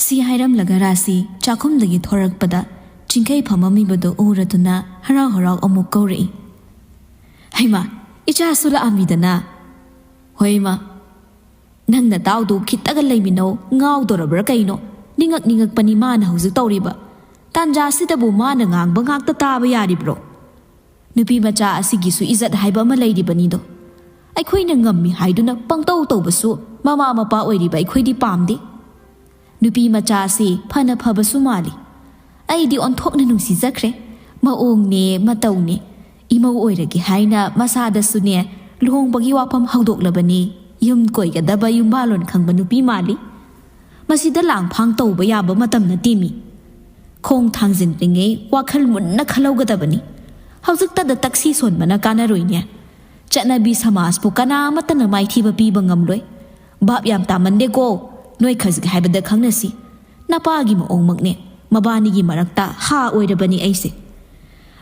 ꯁꯤ ꯍꯥꯏꯔꯝꯂꯒ ꯔꯥꯁꯤ ꯆꯥꯛꯈꯨꯝꯗꯒꯤ ꯊꯣꯔꯛꯄꯗ ꯆꯤꯡꯈꯩ ꯐꯝꯃꯝꯃꯤꯕꯗꯨ ꯎꯔꯗꯨꯅ ꯍꯔꯥꯎ ꯍꯔꯥꯎ ꯑꯃꯨꯛ ꯀꯧꯔꯛꯏ꯫ "ꯍꯩꯃꯥ, ꯏꯆꯥꯁꯨ ꯂꯥꯛꯑꯝꯃꯤꯗꯅ"꯫ "ꯍꯣꯏ ꯏꯃꯥ"꯫ "ꯅꯪ ꯅꯇꯥꯎꯗꯨ ꯈꯤꯇꯒ ꯂꯩꯃꯤꯟꯅꯧ, ꯉꯥꯎꯗꯣꯔꯕ꯭ꯔꯥ ꯀꯩꯅꯣ? ꯅꯤꯡꯉꯛ ꯅꯤꯡꯉꯛꯄꯅꯤ ꯃꯥꯅ ꯍꯧꯖꯤꯛ ꯇꯧꯔꯤꯕ꯫ ꯇꯥꯟꯖꯥꯁꯤꯗꯕꯨ ꯃꯥꯅ ꯉꯥꯡꯕ ꯉꯥꯛꯇ ꯇꯥꯕ ꯌꯥꯔꯤꯕ꯭ꯔꯣ? ꯅꯨꯄꯤ ꯃꯆꯥ ꯑꯁꯤꯒꯤꯁꯨ ꯏꯖꯠ ꯍꯥꯏꯕ ꯑꯃ ꯂꯩꯔꯤꯕꯅꯤꯗꯣ꯫ ꯑꯩꯈꯣꯏꯅ ꯉꯝꯃꯤ ꯍꯥꯏꯗꯨꯅ ꯄꯪꯇꯧ ꯇꯧꯕꯁꯨ ꯃꯃꯥ ꯃꯄꯥ ꯑꯣꯏꯔꯤꯕ ꯑꯩꯈꯣꯏꯗꯤ ꯄꯥꯝꯗꯦ꯫ ꯅꯨꯄꯤ ꯃꯆꯥ ꯑꯁꯤ ꯐꯅ ꯐꯕꯁꯨ ꯃꯥꯜꯂꯤ꯫ ꯑꯩꯗꯤ ꯑꯣꯟꯊꯣꯛꯅ ꯅꯨꯡꯁꯤꯖꯈ꯭ꯔꯦ꯫ ꯃꯑꯣꯡꯅꯦ, ꯃꯇꯧꯅꯦ꯫ ꯏꯃꯧ ꯑꯣꯏꯔꯒꯦ ꯍꯥꯏꯅ ꯃꯁꯥꯗꯁꯨꯅꯦ, ꯂꯨꯍꯣꯡꯕꯒꯤ ꯋꯥꯐꯝ ꯍꯧꯗꯣꯛꯂꯕꯅꯤ꯫ ꯌꯨꯝ ꯀꯣꯏꯒꯗꯕ ꯌꯨꯝꯕꯥꯂꯣꯟ ꯈꯪꯕ ꯅꯨꯄꯤ ꯃꯥꯜꯂꯤ꯫ ꯃꯁꯤꯗ ꯂꯥꯡꯐꯥꯡ ꯇꯧꯕ ꯌꯥꯕ ꯃꯇꯝ ꯅꯠꯇꯦ ꯃꯤ꯫ ꯈꯣꯡ ꯊꯥꯡꯖꯤꯟꯗ꯭ꯔꯤꯉꯩ ꯋꯥꯈꯜ ꯃꯨꯟꯅ ꯈꯜꯍꯧꯒꯗꯕꯅꯤ꯫ ꯍꯧꯖꯤꯛꯇꯗ ꯇꯛꯁꯤ ꯁꯣꯟꯕꯅ ꯀꯥꯟꯅꯔꯣꯏꯅꯦ꯫ ꯆꯠꯅꯕꯤ ꯁꯃꯥꯖꯄꯨ ꯀꯅꯥ ꯑꯃꯠꯇꯅ ꯃꯥꯏꯊꯤꯕ ꯄꯤꯕ ꯉꯝꯂꯣꯏ꯫ ꯚꯥꯞ ꯌꯥꯝ ꯇꯥꯃꯟꯗꯦꯀꯣ꯫ ꯅꯣꯏ ꯈꯖꯤꯛ ꯍꯥꯏꯕꯗ ꯈꯪꯅꯁꯤ꯫ ꯅꯄꯥꯒꯤ ꯃꯑꯣꯡꯃꯛꯅꯦ꯫ ꯃꯕꯥꯅꯤꯒꯤ ꯃꯔꯛꯇ ꯍꯥ ꯑꯣꯏꯔꯕꯅꯤ ꯑꯩꯁꯦ꯫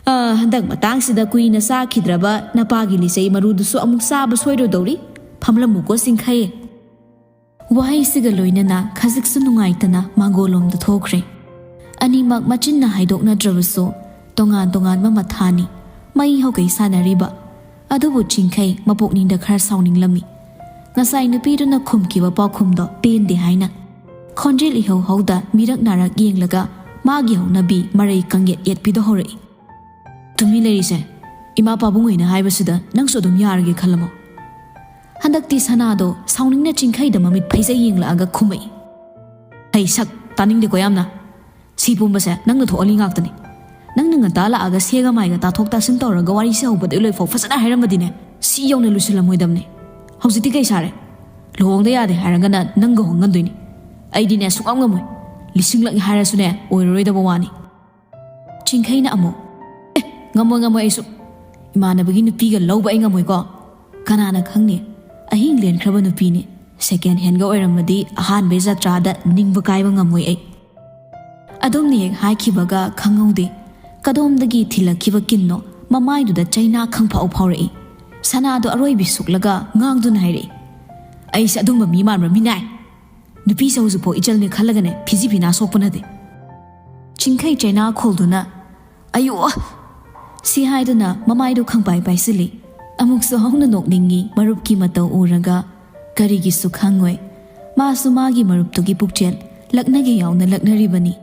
ꯑ, ꯍꯟꯗꯛ ꯃꯇꯥꯡꯁꯤꯗ ꯀꯨꯏꯅ ꯆꯥꯈꯤꯗ꯭ꯔꯕ ꯅꯄꯥꯒꯤ ꯂꯤꯆꯩ ꯃꯔꯨꯗꯨꯁꯨ ꯑꯃꯨꯛ ꯆꯥꯕ ꯁꯣꯏꯔꯣꯏꯗꯧꯔꯤ꯫ ꯐꯝꯂꯝꯃꯨꯀꯣ ꯆꯤꯡꯈꯩ꯫ ꯋꯥꯍꯩꯁꯤꯒ ꯂꯣꯏꯅꯅ ꯈꯖꯤꯛꯁꯨ ꯅꯨꯡꯉꯥꯏꯇꯅ ꯃꯥꯡꯒꯣꯜꯂꯣꯝꯗ ꯊꯣꯛꯈ꯭ꯔꯦ꯫ ꯑꯅꯤꯃꯛ ꯃꯆꯤꯟꯅ ꯍꯥꯏꯗꯣꯛꯅꯗ꯭ꯔꯕꯁꯨ ꯇꯣꯉꯥꯟ ꯇꯣꯉꯥꯟꯕ ꯃꯊꯥꯅꯤ ꯃꯩ ꯍꯧꯒꯩ ꯁꯥꯟꯅꯔꯤꯕ꯫ ꯑꯗꯨꯕꯨ ꯆꯤꯡꯈꯩ ꯃꯄꯨꯛꯅꯤꯡꯗ ꯈꯔ ꯁꯥꯎꯅꯤꯡꯂꯝꯃꯤ꯫ ꯉꯁꯥꯏ ꯅꯨꯄꯤꯗꯨꯅ ꯈꯨꯝꯈꯤꯕ ꯄꯥꯎꯈꯨꯝꯗꯣ ꯄꯦꯟꯗꯦ ꯍꯥꯏꯅ꯫ ꯈꯣꯟꯖꯦꯜ ꯏꯍꯧ ꯍꯧꯗ ꯃꯤꯔꯛ ꯅꯥꯔꯛ ꯌꯦꯡꯂꯒ ꯃꯥꯒꯤ ꯍꯧꯅꯕꯤ ꯃꯔꯩ ꯀꯪꯌꯦꯠ ꯌꯦꯠꯄꯤꯗꯣ ꯍꯧꯔꯛꯏ꯫ ꯇꯨꯃꯤꯟ ꯂꯩꯔꯤꯁꯦ, ꯏꯃꯥ ꯄꯥꯕꯨꯡ ꯍꯣꯏꯅ ꯍꯥꯏꯕꯁꯤꯗ ꯅꯪꯁꯨ ꯑꯗꯨꯝ ꯌꯥꯔꯒꯦ ꯈꯜꯂꯝꯃꯣ꯫ ꯍꯟꯗꯛꯇꯤ ꯁꯅꯥꯗꯣ ꯁꯥꯎꯅꯤꯡꯅ ꯆꯤꯡꯈꯩꯗ ꯃꯃꯤꯠ ꯐꯩꯖꯩ ꯌꯦꯡꯂꯛꯑꯒ ꯈꯨꯝꯃꯛꯏ꯫ ꯍꯩ ꯁꯛ, ꯇꯥꯅꯤꯡꯗꯦꯀꯣ ꯌꯥꯝꯅ꯫ ꯁꯤ ꯄꯨꯝꯕꯁꯦ ꯅꯪꯅ ꯊꯣꯛꯍꯜꯂꯤ ꯉꯥꯛꯇꯅꯤ꯫ ꯅꯪꯅ ꯉꯟꯇꯥ ꯂꯥꯛꯑꯒ ꯁꯦꯒ ꯃꯥꯏꯒ ꯇꯥꯊꯣꯛ ꯇꯥꯁꯤꯟ ꯇꯧꯔꯒ ꯋꯥꯔꯤꯁꯦ ꯍꯧꯕꯗꯩ ꯂꯣꯏꯐꯥꯎ ꯐꯖꯅ ꯍꯥꯏꯔꯝꯃꯗꯤꯅꯦ, ꯁꯤ ꯌꯧꯅ ꯂꯨꯁꯤꯜꯂꯝꯃꯣꯏꯗꯕꯅꯤ꯫ ꯍꯧꯖꯤꯛꯇꯤ ꯀꯩ ꯁꯥꯔꯦ? ꯂꯨꯍꯣꯡꯗ ꯌꯥꯗꯦ ꯍꯥꯏꯔꯒꯅ ꯅꯪꯒ ꯍꯣꯡꯍꯟꯗꯣꯏꯅꯤ꯫ ꯑꯩꯗꯤꯅꯦ ꯁꯨꯡꯉꯝ ꯉꯝꯃꯣꯏ꯫ ꯂꯤꯁꯤꯡꯂꯛꯅꯤ ꯍꯥꯏꯔꯁꯨꯅꯦ ꯑꯣꯏꯔꯔꯣꯏꯗꯕ ꯋꯥꯅꯤ꯫ ꯆꯤꯡꯈꯩꯅ ꯑꯃꯨꯛ, "ꯑꯦ, ꯉꯝꯃꯣꯏ, ꯉꯝꯃꯣꯏ ꯑꯩꯁꯨ꯫ ꯏꯃꯥꯟꯅꯕꯒꯤ ꯅꯨꯄꯤꯒ ꯂꯧꯕ ꯑꯩ ꯉꯝꯃꯣꯏꯀꯣ꯫ ꯀꯅꯥꯅ ꯈꯪꯅꯤ? ꯑꯍꯤꯡ ꯂꯦꯟꯈ꯭ꯔꯕ ꯅꯨꯄꯤꯅꯤ꯫ ꯁꯦꯀꯦꯟ ꯍꯦꯟꯒ ꯑꯣꯏꯔꯝꯃꯗꯤ ꯑꯍꯥꯟꯕꯩ ꯖꯇ꯭ꯔꯥꯗ ꯅꯤꯡꯕ ꯀꯥꯏꯕ ꯉꯝꯃꯣꯏ ꯑꯩ꯫" ꯑꯗꯨꯝꯅ ꯍꯦꯛ ꯍꯥꯏꯈꯤꯕꯒ ꯈꯪꯍꯧꯗꯦ꯫ ꯀꯗꯣꯝꯗꯒꯤ ꯊꯤꯜꯂꯛꯈꯤꯕ ꯀꯤꯟꯅꯣ ꯃꯃꯥꯏꯗꯨꯗ ꯆꯩꯅꯥ ꯈꯪꯐꯥꯎ ꯐꯥꯎꯔꯛꯏ꯫ ꯁꯅꯥꯗꯣ ꯑꯔꯣꯏꯕꯤ ꯁꯨꯛꯂꯒ ꯉꯥꯡꯗꯨꯅ ꯍꯥꯏꯔꯛꯏ, "ꯑꯩꯁꯦ ꯑꯗꯨꯝꯕ ꯃꯤ ꯃꯥꯟꯕ꯭ꯔꯥ ꯃꯤꯅꯥꯏ? ꯅꯨꯄꯤꯁꯦ ꯍꯧꯖꯤꯛꯐꯥꯎ ꯏꯆꯜꯅꯦ ꯈꯜꯂꯒꯅꯦ ꯐꯤꯖꯤ ꯐꯤꯅꯥ ꯁꯣꯛꯄ ꯅꯠꯇꯦ꯫" ꯆꯤꯡꯈꯩ ꯆꯩꯅꯥ ꯈꯣꯜꯗꯨꯅ, "ꯑꯌꯣ!" ꯁꯤ ꯍꯥꯏꯗꯨꯅ ꯃꯃꯥꯏꯗꯨ ꯈꯪꯄꯥꯏ ꯄꯥꯏꯁꯤꯜꯂꯤ꯫ ꯑꯃꯨꯛꯁꯨ ꯍꯧꯅ ꯅꯣꯛꯅꯤꯡꯉꯤ ꯃꯔꯨꯞꯀꯤ ꯃꯇꯧ ꯎꯔꯒ꯫ ꯀꯔꯤꯒꯤꯁꯨ ꯈꯪꯉꯣꯏ꯫ ꯃꯥꯁꯨ ꯃꯥꯒꯤ ꯃꯔꯨꯞꯇꯨꯒꯤ ꯄꯨꯛꯆꯦꯜ ꯂꯛꯅꯒꯦ ꯌꯥꯎꯅ ꯂꯛꯅꯔꯤꯕꯅꯤ꯫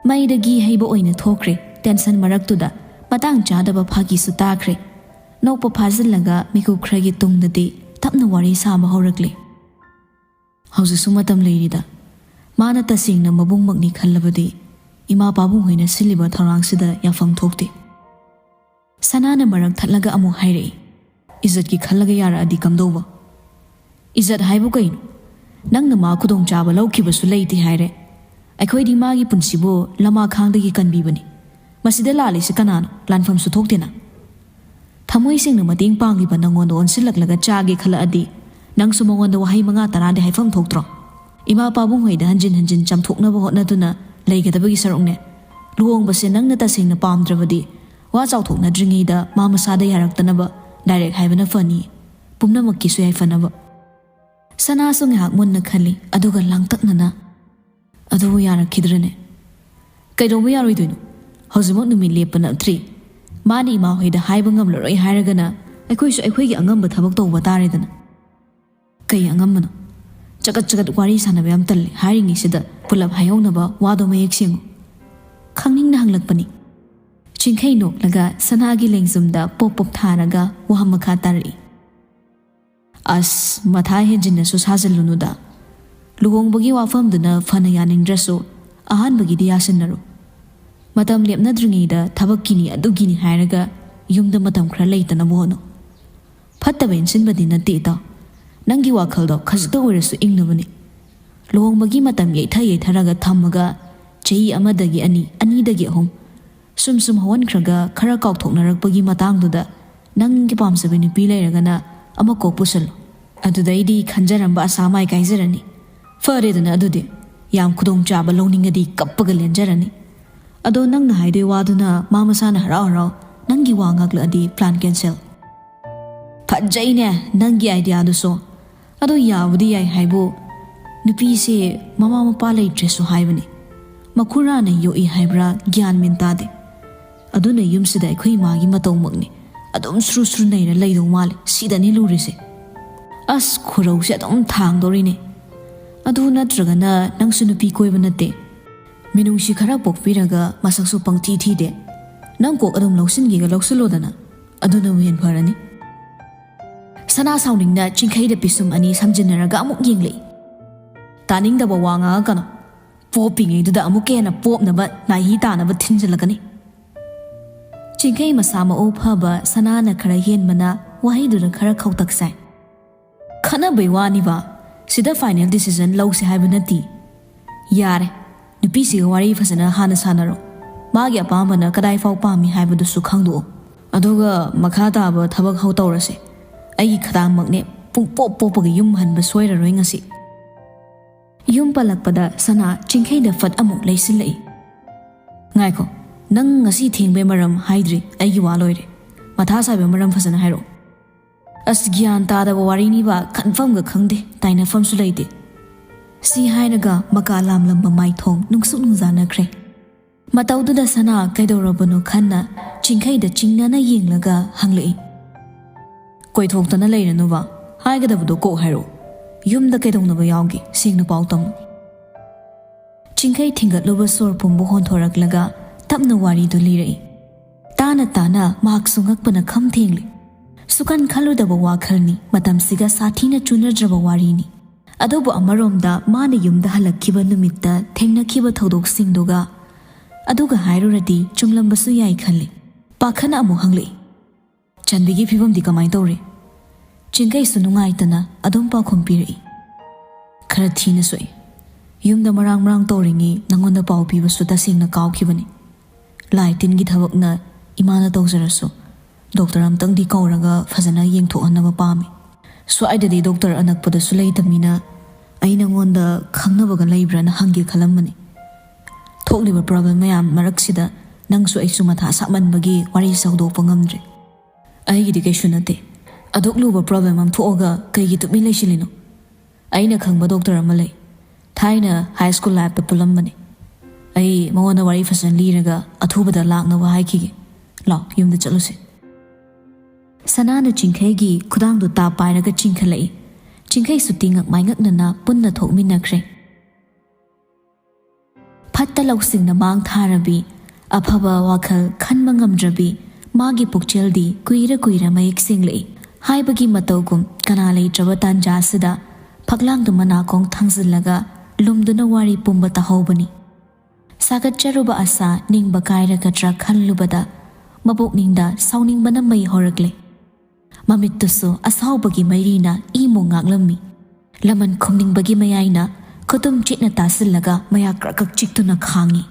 ꯃꯩꯗꯒꯤ ꯍꯩꯕ ꯑꯣꯏꯅ ꯊꯣꯛꯈ꯭ꯔꯦ꯫ ꯇꯦꯟꯁꯟ ꯃꯔꯛꯇꯨꯗ ꯃꯇꯥꯡ ꯆꯥꯗꯕ ꯐꯥꯒꯤꯁꯨ ꯇꯥꯈ꯭ꯔꯦ꯫ ꯅꯣꯛꯄ ꯐꯥꯖꯤꯜꯂꯒ ꯃꯤꯀꯨꯞ ꯈꯔꯒꯤ ꯇꯨꯡꯗꯗꯤ ꯇꯞꯅ ꯋꯥꯔꯤ ꯁꯥꯕ ꯍꯧꯔꯛꯂꯦ꯫ ꯍꯧꯖꯤꯛꯁꯨ ꯃꯇꯝ ꯂꯩꯔꯤꯗ꯫ ꯃꯥꯅ ꯇꯁꯦꯡꯅ ꯃꯕꯨꯡꯃꯛꯅꯤ ꯈꯜꯂꯕꯗꯤ ꯏꯃꯥ ꯄꯥꯕꯨꯡ ꯍꯣꯏꯅ ꯁꯤꯜꯂꯤꯕ ꯊꯧꯔꯥꯡꯁꯤꯗ ꯌꯥꯐꯝ ꯊꯣꯛꯇꯦ꯫ ꯁꯅꯥꯅ ꯃꯔꯛ ꯊꯠꯂꯒ ꯑꯃꯨꯛ ꯍꯥꯏꯔꯛꯏ, "ꯏꯖꯠꯀꯤ ꯈꯜꯂꯒ ꯌꯥꯔꯛꯑꯗꯤ ꯀꯝꯗꯧꯕ?" "ꯏꯖꯠ ꯍꯥꯏꯕꯨ ꯀꯩꯅꯣ? ꯅꯪꯅ ꯃꯥ ꯈꯨꯗꯣꯡꯆꯥꯕ ꯂꯧꯈꯤꯕꯁꯨ ꯂꯩꯇꯦ ꯍꯥꯏꯔꯦ꯫ ꯑꯩꯈꯣꯏꯗꯤ ꯃꯥꯒꯤ ꯄꯨꯟꯁꯤꯕꯨ ꯂꯃꯥꯈꯥꯡꯗꯒꯤ ꯀꯟꯕꯤꯕꯅꯤ꯫ ꯃꯁꯤꯗ ꯂꯥꯜꯂꯤꯁꯤ ꯀꯅꯥꯅꯣ? ꯂꯥꯟꯐꯝꯁꯨ ꯊꯣꯛꯇꯦꯅ꯫ ꯊꯃꯣꯏ ꯁꯦꯡꯅ ꯃꯇꯦꯡ ꯄꯥꯡꯂꯤꯕ ꯅꯪꯉꯣꯟꯗ ꯑꯣꯟꯁꯤꯜꯂꯛꯂꯒ ꯆꯥꯒꯦ ꯈꯜꯂꯛꯑꯗꯤ ꯅꯪꯁꯨ ꯃꯉꯣꯟꯗ ꯋꯥꯍꯩ ꯃꯉꯥ ꯇꯔꯥꯗꯤ ꯍꯥꯏꯐꯝ ꯊꯣꯛꯇ꯭ꯔꯣ? ꯏꯃꯥ ꯄꯥꯕꯨꯡ ꯍꯣꯏꯗ ꯍꯟꯖꯤꯟ ꯍꯟꯖꯤꯟ ꯆꯥꯝꯊꯣꯛꯅꯕ ꯍꯣꯠꯅꯗꯨꯅ ꯂꯩꯒꯗꯕꯒꯤ ꯁꯔꯨꯛꯅꯦ꯫ ꯂꯨꯍꯣꯡꯕꯁꯦ ꯅꯪꯅ ꯇꯁꯦꯡꯅ ꯄꯥꯝꯗ꯭ꯔꯕꯗꯤ ꯋꯥ ꯆꯥꯎꯊꯣꯛꯅꯗ꯭ꯔꯤꯉꯩꯗ ꯃꯥ ꯃꯁꯥꯗ ꯌꯥꯔꯛꯇꯅꯕ ꯗꯥꯏꯔꯦꯛ ꯍꯥꯏꯕꯅ ꯐꯅꯤ꯫ ꯄꯨꯝꯅꯃꯛꯀꯤꯁꯨ ꯌꯥꯏꯐꯅꯕ꯫" ꯁꯅꯥꯁꯨ ꯉꯥꯏꯍꯥꯛ ꯃꯨꯟꯅ ꯈꯜꯂꯤ, ꯑꯗꯨꯒ ꯂꯥꯡꯇꯛꯅꯅ, "ꯑꯗꯨꯕꯨ ꯌꯥꯔꯛꯈꯤꯗ꯭ꯔꯅꯦ?" "ꯀꯩꯗꯧꯕ ꯌꯥꯔꯣꯏꯗꯣꯏꯅꯣ? ꯍꯧꯖꯤꯛꯃꯛ ꯅꯨꯃꯤꯠ ꯂꯦꯞꯄ ꯅꯠꯇ꯭ꯔꯤ꯫ ꯃꯥꯅ ꯏꯃꯥ ꯍꯣꯏꯗ ꯍꯥꯏꯕ ꯉꯝꯂꯔꯣꯏ ꯍꯥꯏꯔꯒꯅ ꯑꯩꯈꯣꯏꯁꯨ ꯑꯩꯈꯣꯏꯒꯤ ꯑꯉꯝꯕ ꯊꯕꯛ ꯇꯧꯕ ꯇꯥꯔꯦꯗꯅ꯫" "ꯀꯩ ꯑꯉꯝꯕꯅꯣ? ꯆꯒꯠ ꯆꯒꯠ ꯋꯥꯔꯤ ꯁꯥꯟꯅꯕ ꯌꯥꯝ ꯇꯜꯂꯤ꯫ ꯍꯥꯏꯔꯤꯉꯩꯁꯤꯗ ꯄꯨꯂꯞ ꯍꯥꯏꯍꯧꯅꯕ ꯋꯥꯗꯣ ꯃꯌꯦꯛ ꯁꯦꯡꯉꯨ꯫" ꯈꯪꯅꯤꯡꯅ ꯍꯪꯂꯛꯄꯅꯤ꯫ ꯆꯤꯡꯈꯩ ꯅꯣꯛꯂꯒ ꯁꯅꯥꯒꯤ ꯂꯦꯡꯖꯨꯝꯗ ꯄꯣꯞ ꯄꯣꯞ ꯊꯥꯔꯒ ꯋꯥꯍꯪ ꯃꯈꯥ ꯇꯥꯔꯛꯏ꯫ "ꯑꯁ, ꯃꯊꯥ ꯍꯦꯟꯖꯤꯟꯅꯁꯨ ꯁꯥꯖꯤꯜꯂꯨꯅꯨꯗ꯫ ꯂꯨꯍꯣꯡꯕꯒꯤ ꯋꯥꯐꯝꯗꯨꯅ ꯐꯅ ꯌꯥꯅꯤꯡꯗ꯭ꯔꯁꯨ ꯑꯍꯥꯟꯕꯒꯤꯗꯤ ꯌꯥꯁꯤꯟꯅꯔꯨ꯫ ꯃꯇꯝ ꯂꯦꯞꯅꯗ꯭ꯔꯤꯉꯩꯗ ꯊꯕꯛꯀꯤꯅꯤ ꯑꯗꯨꯒꯤꯅꯤ ꯍꯥꯏꯔꯒ ꯌꯨꯝꯗ ꯃꯇꯝ ꯈꯔ ꯂꯩꯇꯅꯕ ꯍꯣꯠꯅꯧ꯫ ꯐꯠꯇꯕ ꯏꯟꯁꯤꯟꯕꯗꯤ ꯅꯠꯇꯦ ꯏꯇꯥꯎ꯫ ꯅꯪꯒꯤ ꯋꯥꯈꯜꯗꯣ ꯈꯖꯤꯛꯇ ꯑꯣꯏꯔꯁꯨ ꯏꯪꯅꯕꯅꯤ꯫ ꯂꯨꯍꯣꯡꯕꯒꯤ ꯃꯇꯝ ꯌꯩꯊ ꯌꯩꯊꯔꯒ ꯊꯝꯃꯒ ꯆꯍꯤ ꯑꯃꯗꯒꯤ ꯑꯅꯤ, ꯑꯅꯤꯗꯒꯤ ꯑꯍꯨꯝ, ꯁꯨꯝ ꯁꯨꯝ ꯍꯧꯍꯟꯈ꯭ꯔꯒ ꯈꯔ ꯀꯥꯎꯊꯣꯛꯅꯔꯛꯄꯒꯤ ꯃꯇꯥꯡꯗꯨꯗ ꯅꯪꯒꯤ ꯄꯥꯝꯖꯕ ꯅꯨꯄꯤ ꯂꯩꯔꯒꯅ ꯑꯃ ꯀꯣꯛ ꯄꯨꯁꯜꯂꯨ꯫ ꯑꯗꯨꯗꯩꯗꯤ ꯈꯟꯖꯔꯝꯕ ꯑꯁꯥ ꯃꯥꯏ ꯀꯥꯏꯖꯔꯅꯤ꯫ ꯐꯔꯦꯗꯅ ꯑꯗꯨꯗꯤ, ꯌꯥꯝ ꯈꯨꯗꯣꯡꯆꯥꯕ ꯂꯧꯅꯤꯡꯉꯗꯤ ꯀꯞꯄꯒ ꯂꯦꯟꯖꯔꯅꯤ꯫ ꯑꯗꯣ ꯅꯪꯅ ꯍꯥꯏꯗꯣꯏ ꯋꯥꯗꯨꯅ ꯃꯥ ꯃꯁꯥꯅ ꯍꯔꯥꯎ ꯍꯔꯥꯎ ꯅꯪꯒꯤ ꯋꯥ ꯉꯥꯛꯂꯛꯑꯗꯤ plan cancel꯫ ꯐꯖꯩꯅꯦ ꯅꯪꯒꯤ ideaꯗꯨꯁꯨ꯫ ꯑꯗꯣ ꯌꯥꯕꯨꯗꯤ ꯌꯥꯏ ꯍꯥꯏꯕꯨ, ꯅꯨꯄꯤꯁꯦ ꯃꯃꯥ ꯃꯄꯥ ꯂꯩꯇ꯭ꯔꯦꯁꯨ ꯍꯥꯏꯕꯅꯤ꯫ ꯃꯈꯨꯔꯥꯅ ꯌꯣꯛꯏ ꯍꯥꯏꯕ꯭ꯔꯥ ꯒ꯭ꯌꯥꯟ ꯃꯦꯟ ꯇꯥꯗꯦ꯫ ꯑꯗꯨꯅ ꯌꯨꯝꯁꯤꯗ ꯑꯩꯈꯣꯏ ꯏꯃꯥꯒꯤ ꯃꯇꯧꯃꯛꯅꯤ꯫ ꯑꯗꯨꯝ ꯁ꯭ꯔꯨ ꯁ꯭ꯔꯨ ꯅꯩꯔ ꯂꯩꯗꯧ ꯃꯥꯜꯂꯦ꯫ ꯁꯤꯗꯅꯤ ꯂꯨꯔꯤꯁꯦ꯫ ꯑꯁ, ꯈꯨꯔꯧꯁꯦ ꯑꯗꯨꯝ ꯊꯥꯡꯗꯣꯔꯤꯅꯦ꯫ ꯑꯗꯨ ꯅꯠꯇ꯭ꯔꯒꯅ ꯅꯪꯁꯨ ꯅꯨꯄꯤ ꯀꯣꯏꯕ ꯅꯠꯇꯦ꯫ ꯃꯤꯅꯨꯡꯁꯤ ꯈꯔ ꯄꯣꯛꯄꯤꯔꯒ ꯃꯁꯛꯁꯨ ꯄꯪꯊꯤ ꯊꯤꯗꯦ꯫ ꯅꯪ ꯀꯣꯛ ꯑꯗꯨꯝ ꯂꯧꯁꯤꯟꯒꯦꯒ ꯂꯧꯁꯤꯜꯂꯣꯗꯅ, ꯑꯗꯨꯅꯕꯨ ꯍꯦꯟ ꯐꯔꯅꯤ꯫ ꯁꯅꯥ ꯁꯥꯎꯅꯤꯡꯅ ꯆꯤꯡꯈꯩꯗ ꯄꯤꯁꯨꯝ ꯑꯅꯤ ꯁꯝꯖꯤꯟꯅꯔꯒ ꯑꯃꯨꯛ ꯌꯦꯡꯂꯛꯏ꯫ ꯇꯥꯅꯤꯡꯗꯕ ꯋꯥ ꯉꯥꯡꯉꯛꯀꯅꯣ꯫ ꯄꯣꯞꯄꯤꯉꯩꯗꯨꯗ ꯑꯃꯨꯛꯀ ꯍꯦꯟꯅ ꯄꯣꯞꯅꯕ ꯅꯥꯍꯤ ꯇꯥꯅꯕ ꯊꯤꯟꯖꯤꯜꯂꯛꯀꯅꯤ꯫ ꯆꯤꯡꯈꯩ ꯃꯁꯥ ꯃꯎ ꯐꯕ ꯁꯅꯥꯅ ꯈꯔ ꯍꯦꯟꯕꯅ ꯋꯥꯍꯩꯗꯨꯗ ꯈꯔ ꯈꯧꯇꯛ ꯆꯥꯏ꯫ "ꯈꯠꯅꯕꯩ ꯋꯥꯅꯤꯕ, ꯁꯤꯗ ꯐꯥꯏꯅꯦꯜ ꯗꯤꯁꯤꯖꯟ ꯂꯧꯁꯦ ꯍꯥꯏꯕ ꯅꯠꯇꯦ꯫ ꯌꯥꯔꯦ, ꯅꯨꯄꯤꯁꯤꯒ ꯋꯥꯔꯤ ꯐꯖꯅ ꯍꯥꯟꯅ ꯁꯥꯟꯅꯔꯣ꯫ ꯃꯥꯒꯤ ꯑꯄꯥꯝꯕꯅ ꯀꯗꯥꯏ ꯐꯥꯎ ꯄꯥꯝꯃꯤ ꯍꯥꯏꯕꯗꯨꯁꯨ ꯈꯪꯗꯣꯛꯑꯣ꯫ ꯑꯗꯨꯒ ꯃꯈꯥ ꯇꯥꯕ ꯊꯕꯛ ꯍꯧ ꯇꯧꯔꯁꯦ꯫ ꯑꯩꯒꯤ ꯈꯗꯥꯡꯃꯛꯅꯦ ꯄꯨꯡꯄꯣꯞ ꯄꯣꯞꯄꯒ ꯌꯨꯝ ꯍꯟꯕ ꯁꯣꯏꯔꯔꯣꯏ ꯉꯁꯤ꯫" ꯌꯨꯝ ꯄꯜꯂꯛꯄꯗ ꯁꯅꯥ ꯆꯤꯡꯈꯩꯗ ꯐꯠ ꯑꯃꯨꯛ ꯂꯩꯁꯤꯜꯂꯛꯏ꯫ "ꯉꯥꯏꯈꯣ, ꯅꯪ ꯉꯁꯤ ꯊꯦꯡꯕꯩ ꯃꯔꯝ ꯍꯥꯏꯗ꯭ꯔꯤ꯫ ꯑꯩꯒꯤ ꯋꯥ ꯂꯣꯏꯔꯦ꯫ ꯃꯊꯥ ꯁꯥꯕꯩ ꯃꯔꯝ ꯐꯖꯅ ꯍꯥꯏꯔꯛꯑꯣ꯫" "ꯑꯁ, ꯒ꯭ꯌꯥꯟ ꯇꯥꯗꯕ ꯋꯥꯔꯤꯅꯤꯕ, ꯈꯟꯐꯝꯒ ꯈꯪꯗꯦ, ꯇꯥꯏꯅꯐꯝꯁꯨ ꯂꯩꯇꯦ꯫" ꯁꯤ ꯍꯥꯏꯔꯒ ꯃꯀꯥ ꯂꯥꯝꯂꯝꯕ ꯃꯥꯏꯊꯣꯡ ꯅꯨꯡꯁꯨꯛ ꯅꯨꯡꯖꯥꯅꯈ꯭ꯔꯦ꯫ ꯃꯇꯧꯗꯨꯗ ꯁꯅꯥ ꯀꯩꯗꯧꯔꯕꯅꯣ ꯈꯟꯅ ꯆꯤꯡꯈꯩꯗ ꯆꯤꯡꯅꯅ ꯌꯦꯡꯂꯒ ꯍꯪꯂꯛꯏ꯫ "ꯀꯣꯏꯊꯣꯛꯇꯅ ꯂꯩꯔꯅꯨꯕ, ꯍꯥꯏꯒꯗꯕꯗꯣ ꯀꯣꯛ ꯍꯥꯏꯔꯛꯑꯣ꯫ ꯌꯨꯝꯗ ꯀꯩꯗꯧꯅꯕ ꯌꯥꯎꯒꯦ, ꯁꯦꯡꯅ ꯄꯥꯎ ꯇꯝꯃꯨ꯫" ꯆꯤꯡꯈꯩ ꯊꯤꯡꯒꯠꯂꯨꯕ ꯁꯣꯔ ꯄꯨꯝꯕ ꯍꯣꯟꯊꯣꯔꯛꯂꯒ ꯇꯞꯅ ꯋꯥꯔꯤꯗꯨ ꯂꯤꯔꯛꯏ꯫ ꯇꯥꯅ ꯇꯥꯅ ꯃꯍꯥꯛꯁꯨ ꯉꯛꯄꯅ ꯈꯝ ꯊꯦꯡꯂꯦ꯫ ꯁꯨꯀꯟ ꯈꯜꯂꯨꯗꯕ ꯋꯥꯈꯜꯅꯤ, ꯃꯇꯝꯁꯤꯒ ꯁꯥꯊꯤꯅ ꯆꯨꯅꯗ꯭ꯔꯕ ꯋꯥꯔꯤꯅꯤ꯫ ꯑꯗꯨꯕꯨ ꯑꯃꯔꯣꯝꯗ ꯃꯥꯅ ꯌꯨꯝꯗ ꯍꯜꯂꯛꯈꯤꯕ ꯅꯨꯃꯤꯠꯇ ꯊꯦꯡꯅꯈꯤꯕ ꯊꯧꯗꯣꯛꯁꯤꯡꯗꯨꯒ ꯑꯗꯨꯒ ꯍꯥꯏꯔꯨꯔꯗꯤ ꯆꯨꯝꯂꯝꯕꯁꯨ ꯌꯥꯏ ꯈꯜꯂꯤ꯫ ꯄꯥꯈꯠꯅ ꯑꯃꯨꯛ ꯍꯪꯂꯛꯏ꯫ "ꯆꯥꯟꯕꯤꯒꯤ ꯐꯤꯕꯝꯗꯤ ꯀꯃꯥꯏ ꯇꯧꯔꯤ?" ꯆꯤꯡꯈꯩꯁꯨ ꯅꯨꯡꯉꯥꯏꯇꯅ ꯑꯗꯨꯝ ꯄꯥꯎꯈꯨꯝ ꯄꯤꯔꯛꯏ꯫ "ꯈꯔ ꯊꯤꯅ ꯁꯣꯛꯏ꯫ ꯌꯨꯝꯗ ꯃꯔꯥꯡ ꯃꯔꯥꯡ ꯇꯧꯔꯤꯉꯩ ꯅꯉꯣꯟꯗ ꯄꯥꯎ ꯄꯤꯕꯁꯨ ꯇꯁꯦꯡꯅ ꯀꯥꯎꯈꯤꯕꯅꯤ꯫ ꯂꯥꯏ ꯇꯤꯟꯒꯤ ꯊꯕꯛꯅ ꯏꯃꯥꯅ ꯇꯧꯖꯔꯁꯨ, ꯗꯣꯛꯇꯔ ꯑꯝꯇꯪꯗꯤ ꯀꯧꯔꯒ ꯐꯖꯅ ꯌꯦꯡꯊꯣꯛꯍꯟꯅꯕ ꯄꯥꯝꯃꯤ꯫ ꯁ꯭ꯋꯥꯏꯗꯗꯤ ꯗꯣꯛꯇꯔ ꯑꯅꯛꯄꯗꯁꯨ ꯂꯩꯇꯕꯅꯤꯅ ꯑꯩ ꯅꯉꯣꯟꯗ ꯈꯪꯅꯕꯒ ꯂꯩꯕ꯭ꯔꯥꯅ ꯍꯪꯒꯦ ꯈꯜꯂꯝꯕꯅꯤ꯫ ꯊꯣꯛꯂꯤꯕ ꯄ꯭ꯔꯣꯕ꯭ꯂꯦꯝ ꯃꯌꯥꯝ ꯃꯔꯛꯁꯤꯗ ꯅꯪꯁꯨ ꯑꯩꯁꯨ ꯃꯊꯥ ꯁꯥꯃꯟꯕꯒꯤ ꯋꯥꯔꯤꯁꯦ ꯍꯧꯗꯣꯛꯄ ꯉꯝꯗ꯭ꯔꯦ꯫" "ꯑꯩꯒꯤꯗꯤ ꯀꯩꯁꯨ ꯅꯠꯇꯦ꯫ ꯑꯗꯨꯛ ꯂꯨꯕ ꯄ꯭ꯔꯣꯕ꯭ꯂꯦꯝ ꯑꯃ ꯊꯣꯛꯑꯒ ꯀꯩꯒꯤ ꯇꯨꯃꯤꯟ ꯂꯩꯁꯤꯜꯂꯤꯅꯣ? ꯑꯩꯅ ꯈꯪꯕ ꯗꯣꯛꯇꯔ ꯑꯃ ꯂꯩ꯫ ꯊꯥꯏꯅ ꯍꯥꯏ ꯁ꯭ꯀꯨꯜ ꯂꯥꯏꯐꯇ ꯄꯨꯜꯂꯝꯕꯅꯤ꯫ ꯑꯩ ꯃꯉꯣꯟꯗ ꯋꯥꯔꯤ ꯐꯖꯅ ꯂꯤꯔꯒ ꯑꯊꯨꯕꯗ ꯂꯥꯛꯅꯕ ꯍꯥꯏꯈꯤꯒꯦ꯫ ꯂꯥꯎ, ꯌꯨꯝꯗ ꯆꯠꯂꯨꯁꯦ꯫" ꯁꯅꯥꯅ ꯆꯤꯡꯈꯩꯒꯤ ꯈꯨꯗꯥꯡꯗꯨ ꯇꯥꯞ ꯄꯥꯏꯔꯒ ꯆꯤꯡꯈꯠꯂꯛꯏ꯫ ꯆꯤꯡꯈꯩꯁꯨ ꯇꯤꯉꯛ ꯃꯥꯏꯉꯛꯅꯅ ꯄꯨꯟꯅ ꯊꯣꯛꯃꯤꯟꯅꯈ꯭ꯔꯦ꯫ ꯐꯠꯇ ꯂꯧꯁꯤꯡꯅ ꯃꯥꯡ ꯊꯥꯔꯕꯤ, ꯑꯐꯕ ꯋꯥꯈꯜ ꯈꯟꯕ ꯉꯝꯗ꯭ꯔꯕꯤ ꯃꯥꯒꯤ ꯄꯨꯛꯆꯦꯜꯗꯤ ꯀꯨꯏꯔ ꯀꯨꯏꯔ ꯃꯌꯦꯛ ꯁꯦꯡꯂꯛꯏ꯫ ꯍꯥꯏꯕꯒꯤ ꯃꯇꯧꯒꯨꯝ ꯀꯅꯥ ꯂꯩꯇ꯭ꯔꯕ ꯇꯥꯟꯖꯥꯁꯤꯗ ꯐꯛꯂꯥꯡꯗꯨ ꯃꯅꯥꯀꯣꯡ ꯊꯥꯡꯖꯤꯜꯂꯒ ꯂꯨꯝꯗꯨꯅ ꯋꯥꯔꯤ ꯄꯨꯝꯕ ꯇꯥꯍꯧꯕꯅꯤ꯫ ꯁꯥꯒꯠꯆꯔꯨꯕ ꯑꯁꯥ ꯅꯤꯡꯕ ꯀꯥꯏꯔꯒꯗ꯭ꯔꯥ ꯈꯜꯂꯨꯕꯗ ꯃꯄꯨꯛꯅꯤꯡꯗ ꯁꯥꯎꯅꯤꯡꯕꯅ ꯃꯩ ꯍꯧꯔꯛꯂꯦ꯫ ꯃꯃꯤꯠꯇꯨꯁꯨ ꯑꯁꯥꯎꯕꯒꯤ ꯃꯩꯔꯤꯅ ꯏꯃꯨ ꯉꯥꯛꯂꯝꯃꯤ꯫ ꯂꯃꯟ ꯈꯨꯝꯅꯤꯡꯕꯒꯤ ꯃꯌꯥꯏꯅ ꯈꯨꯇꯨꯝ ꯆꯤꯠꯅ ꯇꯥꯁꯤꯜꯂꯒ ꯃꯌꯥ ꯀ꯭ꯔꯛ ꯀ꯭ꯔꯛ ꯆꯤꯛꯇꯨꯅ ꯈꯥꯡꯉꯤ꯫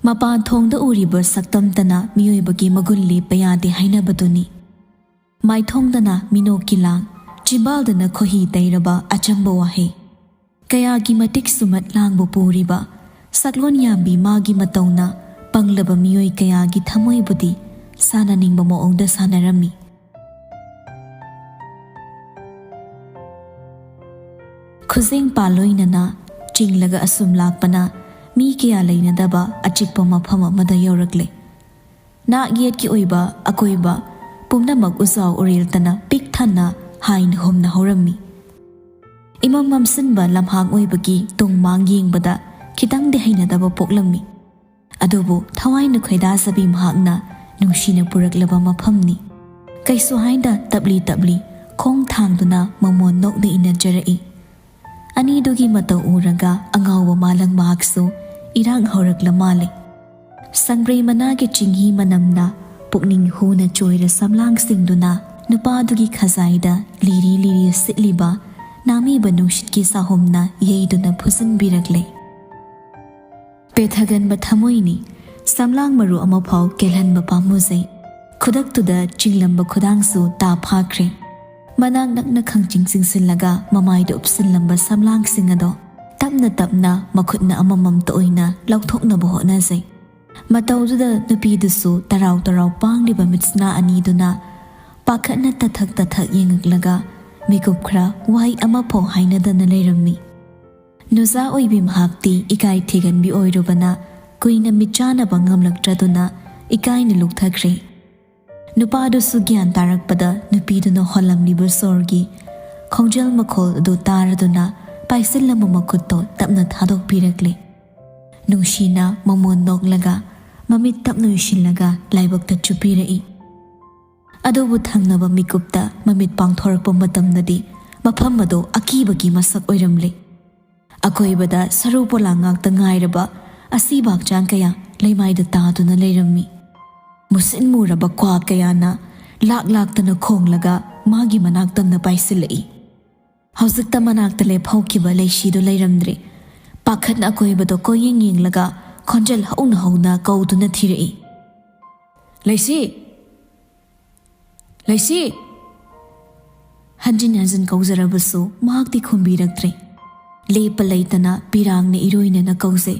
ꯃꯄꯥꯟ ꯊꯣꯡꯗ ꯎꯔꯤꯕ ꯁꯛꯇꯝꯇꯅ ꯃꯤꯑꯣꯏꯕꯒꯤ ꯃꯒꯨꯟ ꯂꯦꯞꯄ ꯌꯥꯗꯦ ꯍꯥꯏꯅꯕꯗꯨꯅꯤ꯫ ꯃꯥꯏꯊꯣꯡꯗꯅ ꯃꯤꯅꯣꯛꯀꯤ ꯂꯥꯡ, ꯆꯤꯝꯕꯥꯜꯗꯅ ꯈꯣꯏꯍꯤ ꯇꯩꯔꯕ ꯑꯆꯝꯕ ꯋꯥꯍꯩ꯫ ꯀꯌꯥꯒꯤ ꯃꯇꯤꯛ ꯁꯨꯃꯠ ꯂꯥꯡꯕ ꯄꯨꯔꯤꯕ ꯁꯛꯂꯣꯟ ꯌꯥꯝꯕꯤ ꯃꯥꯒꯤ ꯃꯇꯧꯅ ꯄꯪꯂꯕ ꯃꯤꯑꯣꯏ ꯀꯌꯥꯒꯤ ꯊꯃꯣꯏꯕꯨꯗꯤ ꯁꯥꯟꯅꯅꯤꯡꯕ ꯃꯑꯣꯡꯗ ꯁꯥꯟꯅꯔꯝꯃꯤ꯫ ꯈꯨꯖꯦꯡ ꯄꯥꯜꯂꯣꯏꯅꯅ ꯆꯤꯡꯂꯒ ꯑꯁꯨꯝ ꯂꯥꯛꯄꯅ ꯃꯤ ꯀꯌꯥ ꯂꯩꯅꯗꯕ ꯑꯆꯤꯛꯄ ꯃꯐꯝ ꯑꯃꯗ ꯌꯧꯔꯛꯂꯦ꯫ ꯅꯥꯛ ꯌꯦꯠꯀꯤ ꯑꯣꯏꯕ ꯑꯀꯣꯏꯕ ꯄꯨꯝꯅꯃꯛ ꯎꯖꯥꯎ ꯎꯔꯦꯜꯇꯅ ꯄꯤꯛ ꯊꯟꯅ ꯍꯥꯏꯅ ꯍꯨꯝꯅ ꯍꯧꯔꯝꯃꯤ꯫ ꯏꯃꯝ ꯃꯝꯁꯤꯟꯕ ꯂꯝꯍꯥꯡ ꯑꯣꯏꯕꯒꯤ ꯇꯨꯡ ꯃꯥꯡ ꯌꯦꯡꯕꯗ ꯈꯤꯇꯪꯗꯤ ꯍꯩꯅꯗꯕ ꯄꯣꯛꯂꯝꯃꯤ꯫ ꯑꯗꯨꯕꯨ ꯊꯋꯥꯏꯅ ꯈꯣꯏꯗꯥꯖꯕꯤ ꯃꯍꯥꯛꯅ ꯅꯨꯡꯁꯤꯅ ꯄꯨꯔꯛꯂꯕ ꯃꯐꯝꯅꯤ꯫ ꯀꯩꯁꯨ ꯍꯥꯏꯗ ꯇꯞꯂꯤ ꯇꯞꯂꯤ ꯈꯣꯡ ꯊꯥꯡꯗꯨꯅ ꯃꯃꯣꯟ ꯅꯣꯛꯅ ꯏꯟꯅꯖꯔꯛꯏ꯫ ꯑꯅꯤꯗꯨꯒꯤ ꯃꯇꯧ ꯎꯔꯒ ꯑꯉꯥꯎꯕ ꯃꯥꯂꯪ ꯃꯍꯥꯛꯁꯨ ꯏꯔꯥꯡ ꯍꯧꯔꯛꯂ ꯃꯥꯜꯂꯦ꯫ ꯁꯪꯕ꯭ꯔꯩ ꯃꯅꯥꯒꯤ ꯆꯤꯡꯍꯤ ꯃꯅꯝꯅ ꯄꯨꯛꯅꯤꯡ ꯍꯨꯅ ꯆꯣꯏꯔ ꯁꯝꯂꯥꯡꯁꯤꯡꯗꯨꯅ ꯅꯨꯄꯥꯗꯨꯒꯤ ꯈꯖꯥꯏꯗ ꯂꯤꯔꯤ ꯂꯤꯔꯤ ꯁꯤꯠꯂꯤꯕ ꯅꯥꯃꯤꯕ ꯅꯨꯡꯁꯤꯠꯀꯤ ꯁꯥꯍꯨꯝꯅ ꯌꯩꯗꯨꯅ ꯐꯨꯖꯤꯟꯕꯤꯔꯛꯂꯦ꯫ ꯄꯦꯊꯒꯟꯕ ꯊꯃꯣꯏꯅꯤ, ꯁꯝꯂꯥꯡ ꯃꯔꯨ ꯑꯃꯐꯥꯎ ꯀꯦꯜꯍꯟꯕ ꯄꯥꯝꯃꯨꯖꯩ꯫ ꯈꯨꯗꯛꯇꯨꯗ ꯆꯤꯡꯂꯝꯕ ꯈꯨꯗꯥꯡꯁꯨ ꯇꯥ ꯐꯥꯈ꯭ꯔꯦ꯫ ꯃꯅꯥꯛ ꯅꯛꯅ ꯈꯪꯆꯤꯡ ꯆꯤꯡꯁꯤꯜꯂꯒ ꯃꯃꯥꯏꯗ ꯎꯞꯁꯤꯜꯂꯝꯕ ꯁꯝꯂꯥꯡꯁꯤꯡ ꯑꯗꯣ ꯇꯞꯅ ꯇꯞꯅ ꯃꯈꯨꯠꯅ ꯑꯃꯃꯝꯇ ꯑꯣꯏꯅ ꯂꯧꯊꯣꯛꯅꯕ ꯍꯣꯠꯅꯖꯩ꯫ ꯃꯇꯧꯗꯨꯗ ꯅꯨꯄꯤꯗꯨꯁꯨ ꯇꯔꯥꯎ ꯇꯔꯥꯎ ꯄꯥꯡꯂꯤꯕ ꯃꯤꯠꯁꯅꯥ ꯑꯅꯤꯗꯨꯅ ꯄꯥꯈꯠꯅ ꯇꯊꯛ ꯇꯊꯛ ꯌꯦꯡꯉꯛꯂꯒ ꯃꯤꯀꯨꯞ ꯈꯔ ꯋꯥꯍꯩ ꯑꯃꯐꯥꯎ ꯍꯥꯏꯅꯗꯅ ꯂꯩꯔꯝꯃꯤ꯫ ꯅꯨꯖꯥ ꯑꯣꯏꯕꯤ ꯃꯍꯥꯛꯇꯤ ꯏꯀꯥꯏ ꯊꯤꯒꯟꯕꯤ ꯑꯣꯏꯔꯨꯕꯅ ꯀꯨꯏꯅ ꯃꯤꯠ ꯆꯥꯅꯕ ꯉꯝꯂꯛꯇ꯭ꯔꯗꯨꯅ ꯏꯀꯥꯏꯅ ꯂꯨꯞꯊꯈ꯭ꯔꯦ꯫ ꯅꯨꯄꯥꯗꯨꯁꯨ ꯒ꯭ꯌꯥꯟ ꯇꯥꯔꯛꯄꯗ ꯅꯨꯄꯤꯗꯨꯅ ꯍꯣꯜꯂꯝꯂꯤꯕ ꯁꯣꯔꯒꯤ ꯈꯣꯡꯖꯦꯜ ꯃꯈꯣꯜ ꯑꯗꯨ ꯇꯥꯔꯗꯨꯅ ꯄꯥꯏꯁꯤꯜꯂꯝꯕ ꯃꯈꯨꯠꯇꯣ ꯇꯞꯅ ꯊꯥꯗꯣꯛꯄꯤꯔꯛꯂꯦ꯫ ꯅꯨꯡꯁꯤꯅ ꯃꯃꯣꯟ ꯅꯣꯛꯂꯒ ꯃꯃꯤꯠ ꯇꯞꯅ ꯎꯏꯁꯤꯜꯂꯒ ꯂꯥꯏꯕꯛꯇ ꯆꯨꯞꯄꯤꯔꯛꯏ꯫ ꯑꯗꯨꯕꯨ ꯊꯪꯅꯕ ꯃꯤꯀꯨꯞꯇ ꯃꯃꯤꯠ ꯄꯥꯡꯊꯣꯔꯛꯄ ꯃꯇꯝꯗꯗꯤ ꯃꯐꯝ ꯑꯗꯨ ꯑꯀꯤꯕꯒꯤ ꯃꯁꯛ ꯑꯣꯏꯔꯝꯂꯦ꯫ ꯑꯀꯣꯏꯕꯗ ꯁꯔꯨ ꯄꯣꯂꯥꯡ ꯉꯥꯛꯇ ꯉꯥꯏꯔꯕ ꯑꯁꯤꯕ ꯍꯛꯆꯥꯡ ꯀꯌꯥ ꯂꯩꯃꯥꯏꯗ ꯇꯥꯗꯨꯅ ꯂꯩꯔꯝꯃꯤ꯫ ꯃꯨꯁꯤꯟ ꯃꯨꯔꯕ ꯀ꯭ꯋꯥꯛ ꯀꯌꯥꯅ ꯂꯥꯛ ꯂꯥꯛꯇꯅ ꯈꯣꯡꯂꯒ ꯃꯥꯒꯤ ꯃꯅꯥꯛ ꯇꯝꯅ ꯄꯥꯏꯁꯤꯜꯂꯛꯏ꯫ ꯍꯧꯖꯤꯛꯇ ꯃꯅꯥꯛꯇ ꯂꯦꯞꯍꯧꯈꯤꯕ ꯂꯩꯁꯤꯗꯨ ꯂꯩꯔꯝꯗ꯭ꯔꯦ꯫ ꯄꯥꯈꯠꯅ ꯑꯀꯣꯏꯕꯗꯣ ꯀꯣꯏꯌꯦꯡ ꯌꯦꯡꯂꯒ ꯈꯣꯟꯖꯦꯜ ꯍꯧꯅ ꯍꯧꯅ ꯀꯧꯗꯨꯅ ꯊꯤꯔꯛꯏ꯫ "ꯂꯩꯁꯤ! ꯂꯩꯁꯤ!" ꯍꯟꯖꯤꯟ ꯍꯟꯖꯤꯟ ꯀꯧꯖꯔꯕꯁꯨ ꯃꯍꯥꯛꯇꯤ ꯈꯨꯝꯕꯤꯔꯛꯇ꯭ꯔꯦ꯫ ꯂꯦꯞꯄ ꯂꯩꯇꯅ ꯄꯤꯔꯥꯡꯅ ꯏꯔꯣꯏꯅꯅ ꯀꯧꯖꯩ꯫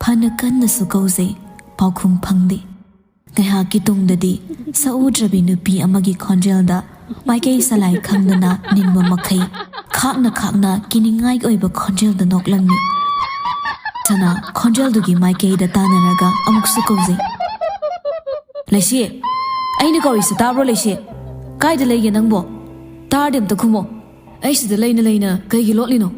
ꯐꯅ ꯀꯟꯅꯁꯨ ꯀꯧꯖꯩ, ꯄꯥꯎꯈꯨꯝ ꯐꯪꯗꯦ꯫ ꯉꯥꯏꯍꯥꯛꯀꯤ ꯇꯨꯡꯗꯗꯤ ꯁꯛꯎꯗ꯭ꯔꯕꯤ ꯅꯨꯄꯤ ꯑꯃꯒꯤ ꯈꯣꯟꯖꯦꯜꯗ ꯃꯥꯏꯀꯩ ꯁꯂꯥꯏ ꯈꯪꯗꯅ ꯅꯤꯡꯕ ꯃꯈꯩ ꯈꯥꯛꯅ ꯈꯥꯛꯅ ꯀꯤꯅꯤꯡꯉꯥꯏ ꯑꯣꯏꯕ ꯈꯣꯟꯖꯦꯜꯗ ꯅꯣꯛꯂꯝꯃꯤ꯫ ꯁꯅꯥ ꯈꯣꯟꯖꯦꯜꯗꯨꯒꯤ ꯃꯥꯏꯀꯩꯗ ꯇꯥꯟꯅꯔꯒ ꯑꯃꯨꯛꯁꯨ ꯀꯧꯖꯩ꯫ "ꯂꯩꯁꯤ, ꯑꯩꯅ ꯀꯧꯔꯤꯁꯤ ꯇꯥꯕ꯭ꯔꯣ ꯂꯩꯁꯤ? ꯀꯥꯏꯗ ꯂꯩꯒꯦ ꯅꯪꯕꯣ? ꯇꯥꯔꯗꯤ ꯑꯝꯇ ꯈꯨꯝꯃꯣ꯫ ꯑꯩ ꯁꯤꯗ ꯂꯩꯅ ꯂꯩꯅ ꯀꯩꯒꯤ ꯂꯣꯠꯂꯤꯅꯣ?"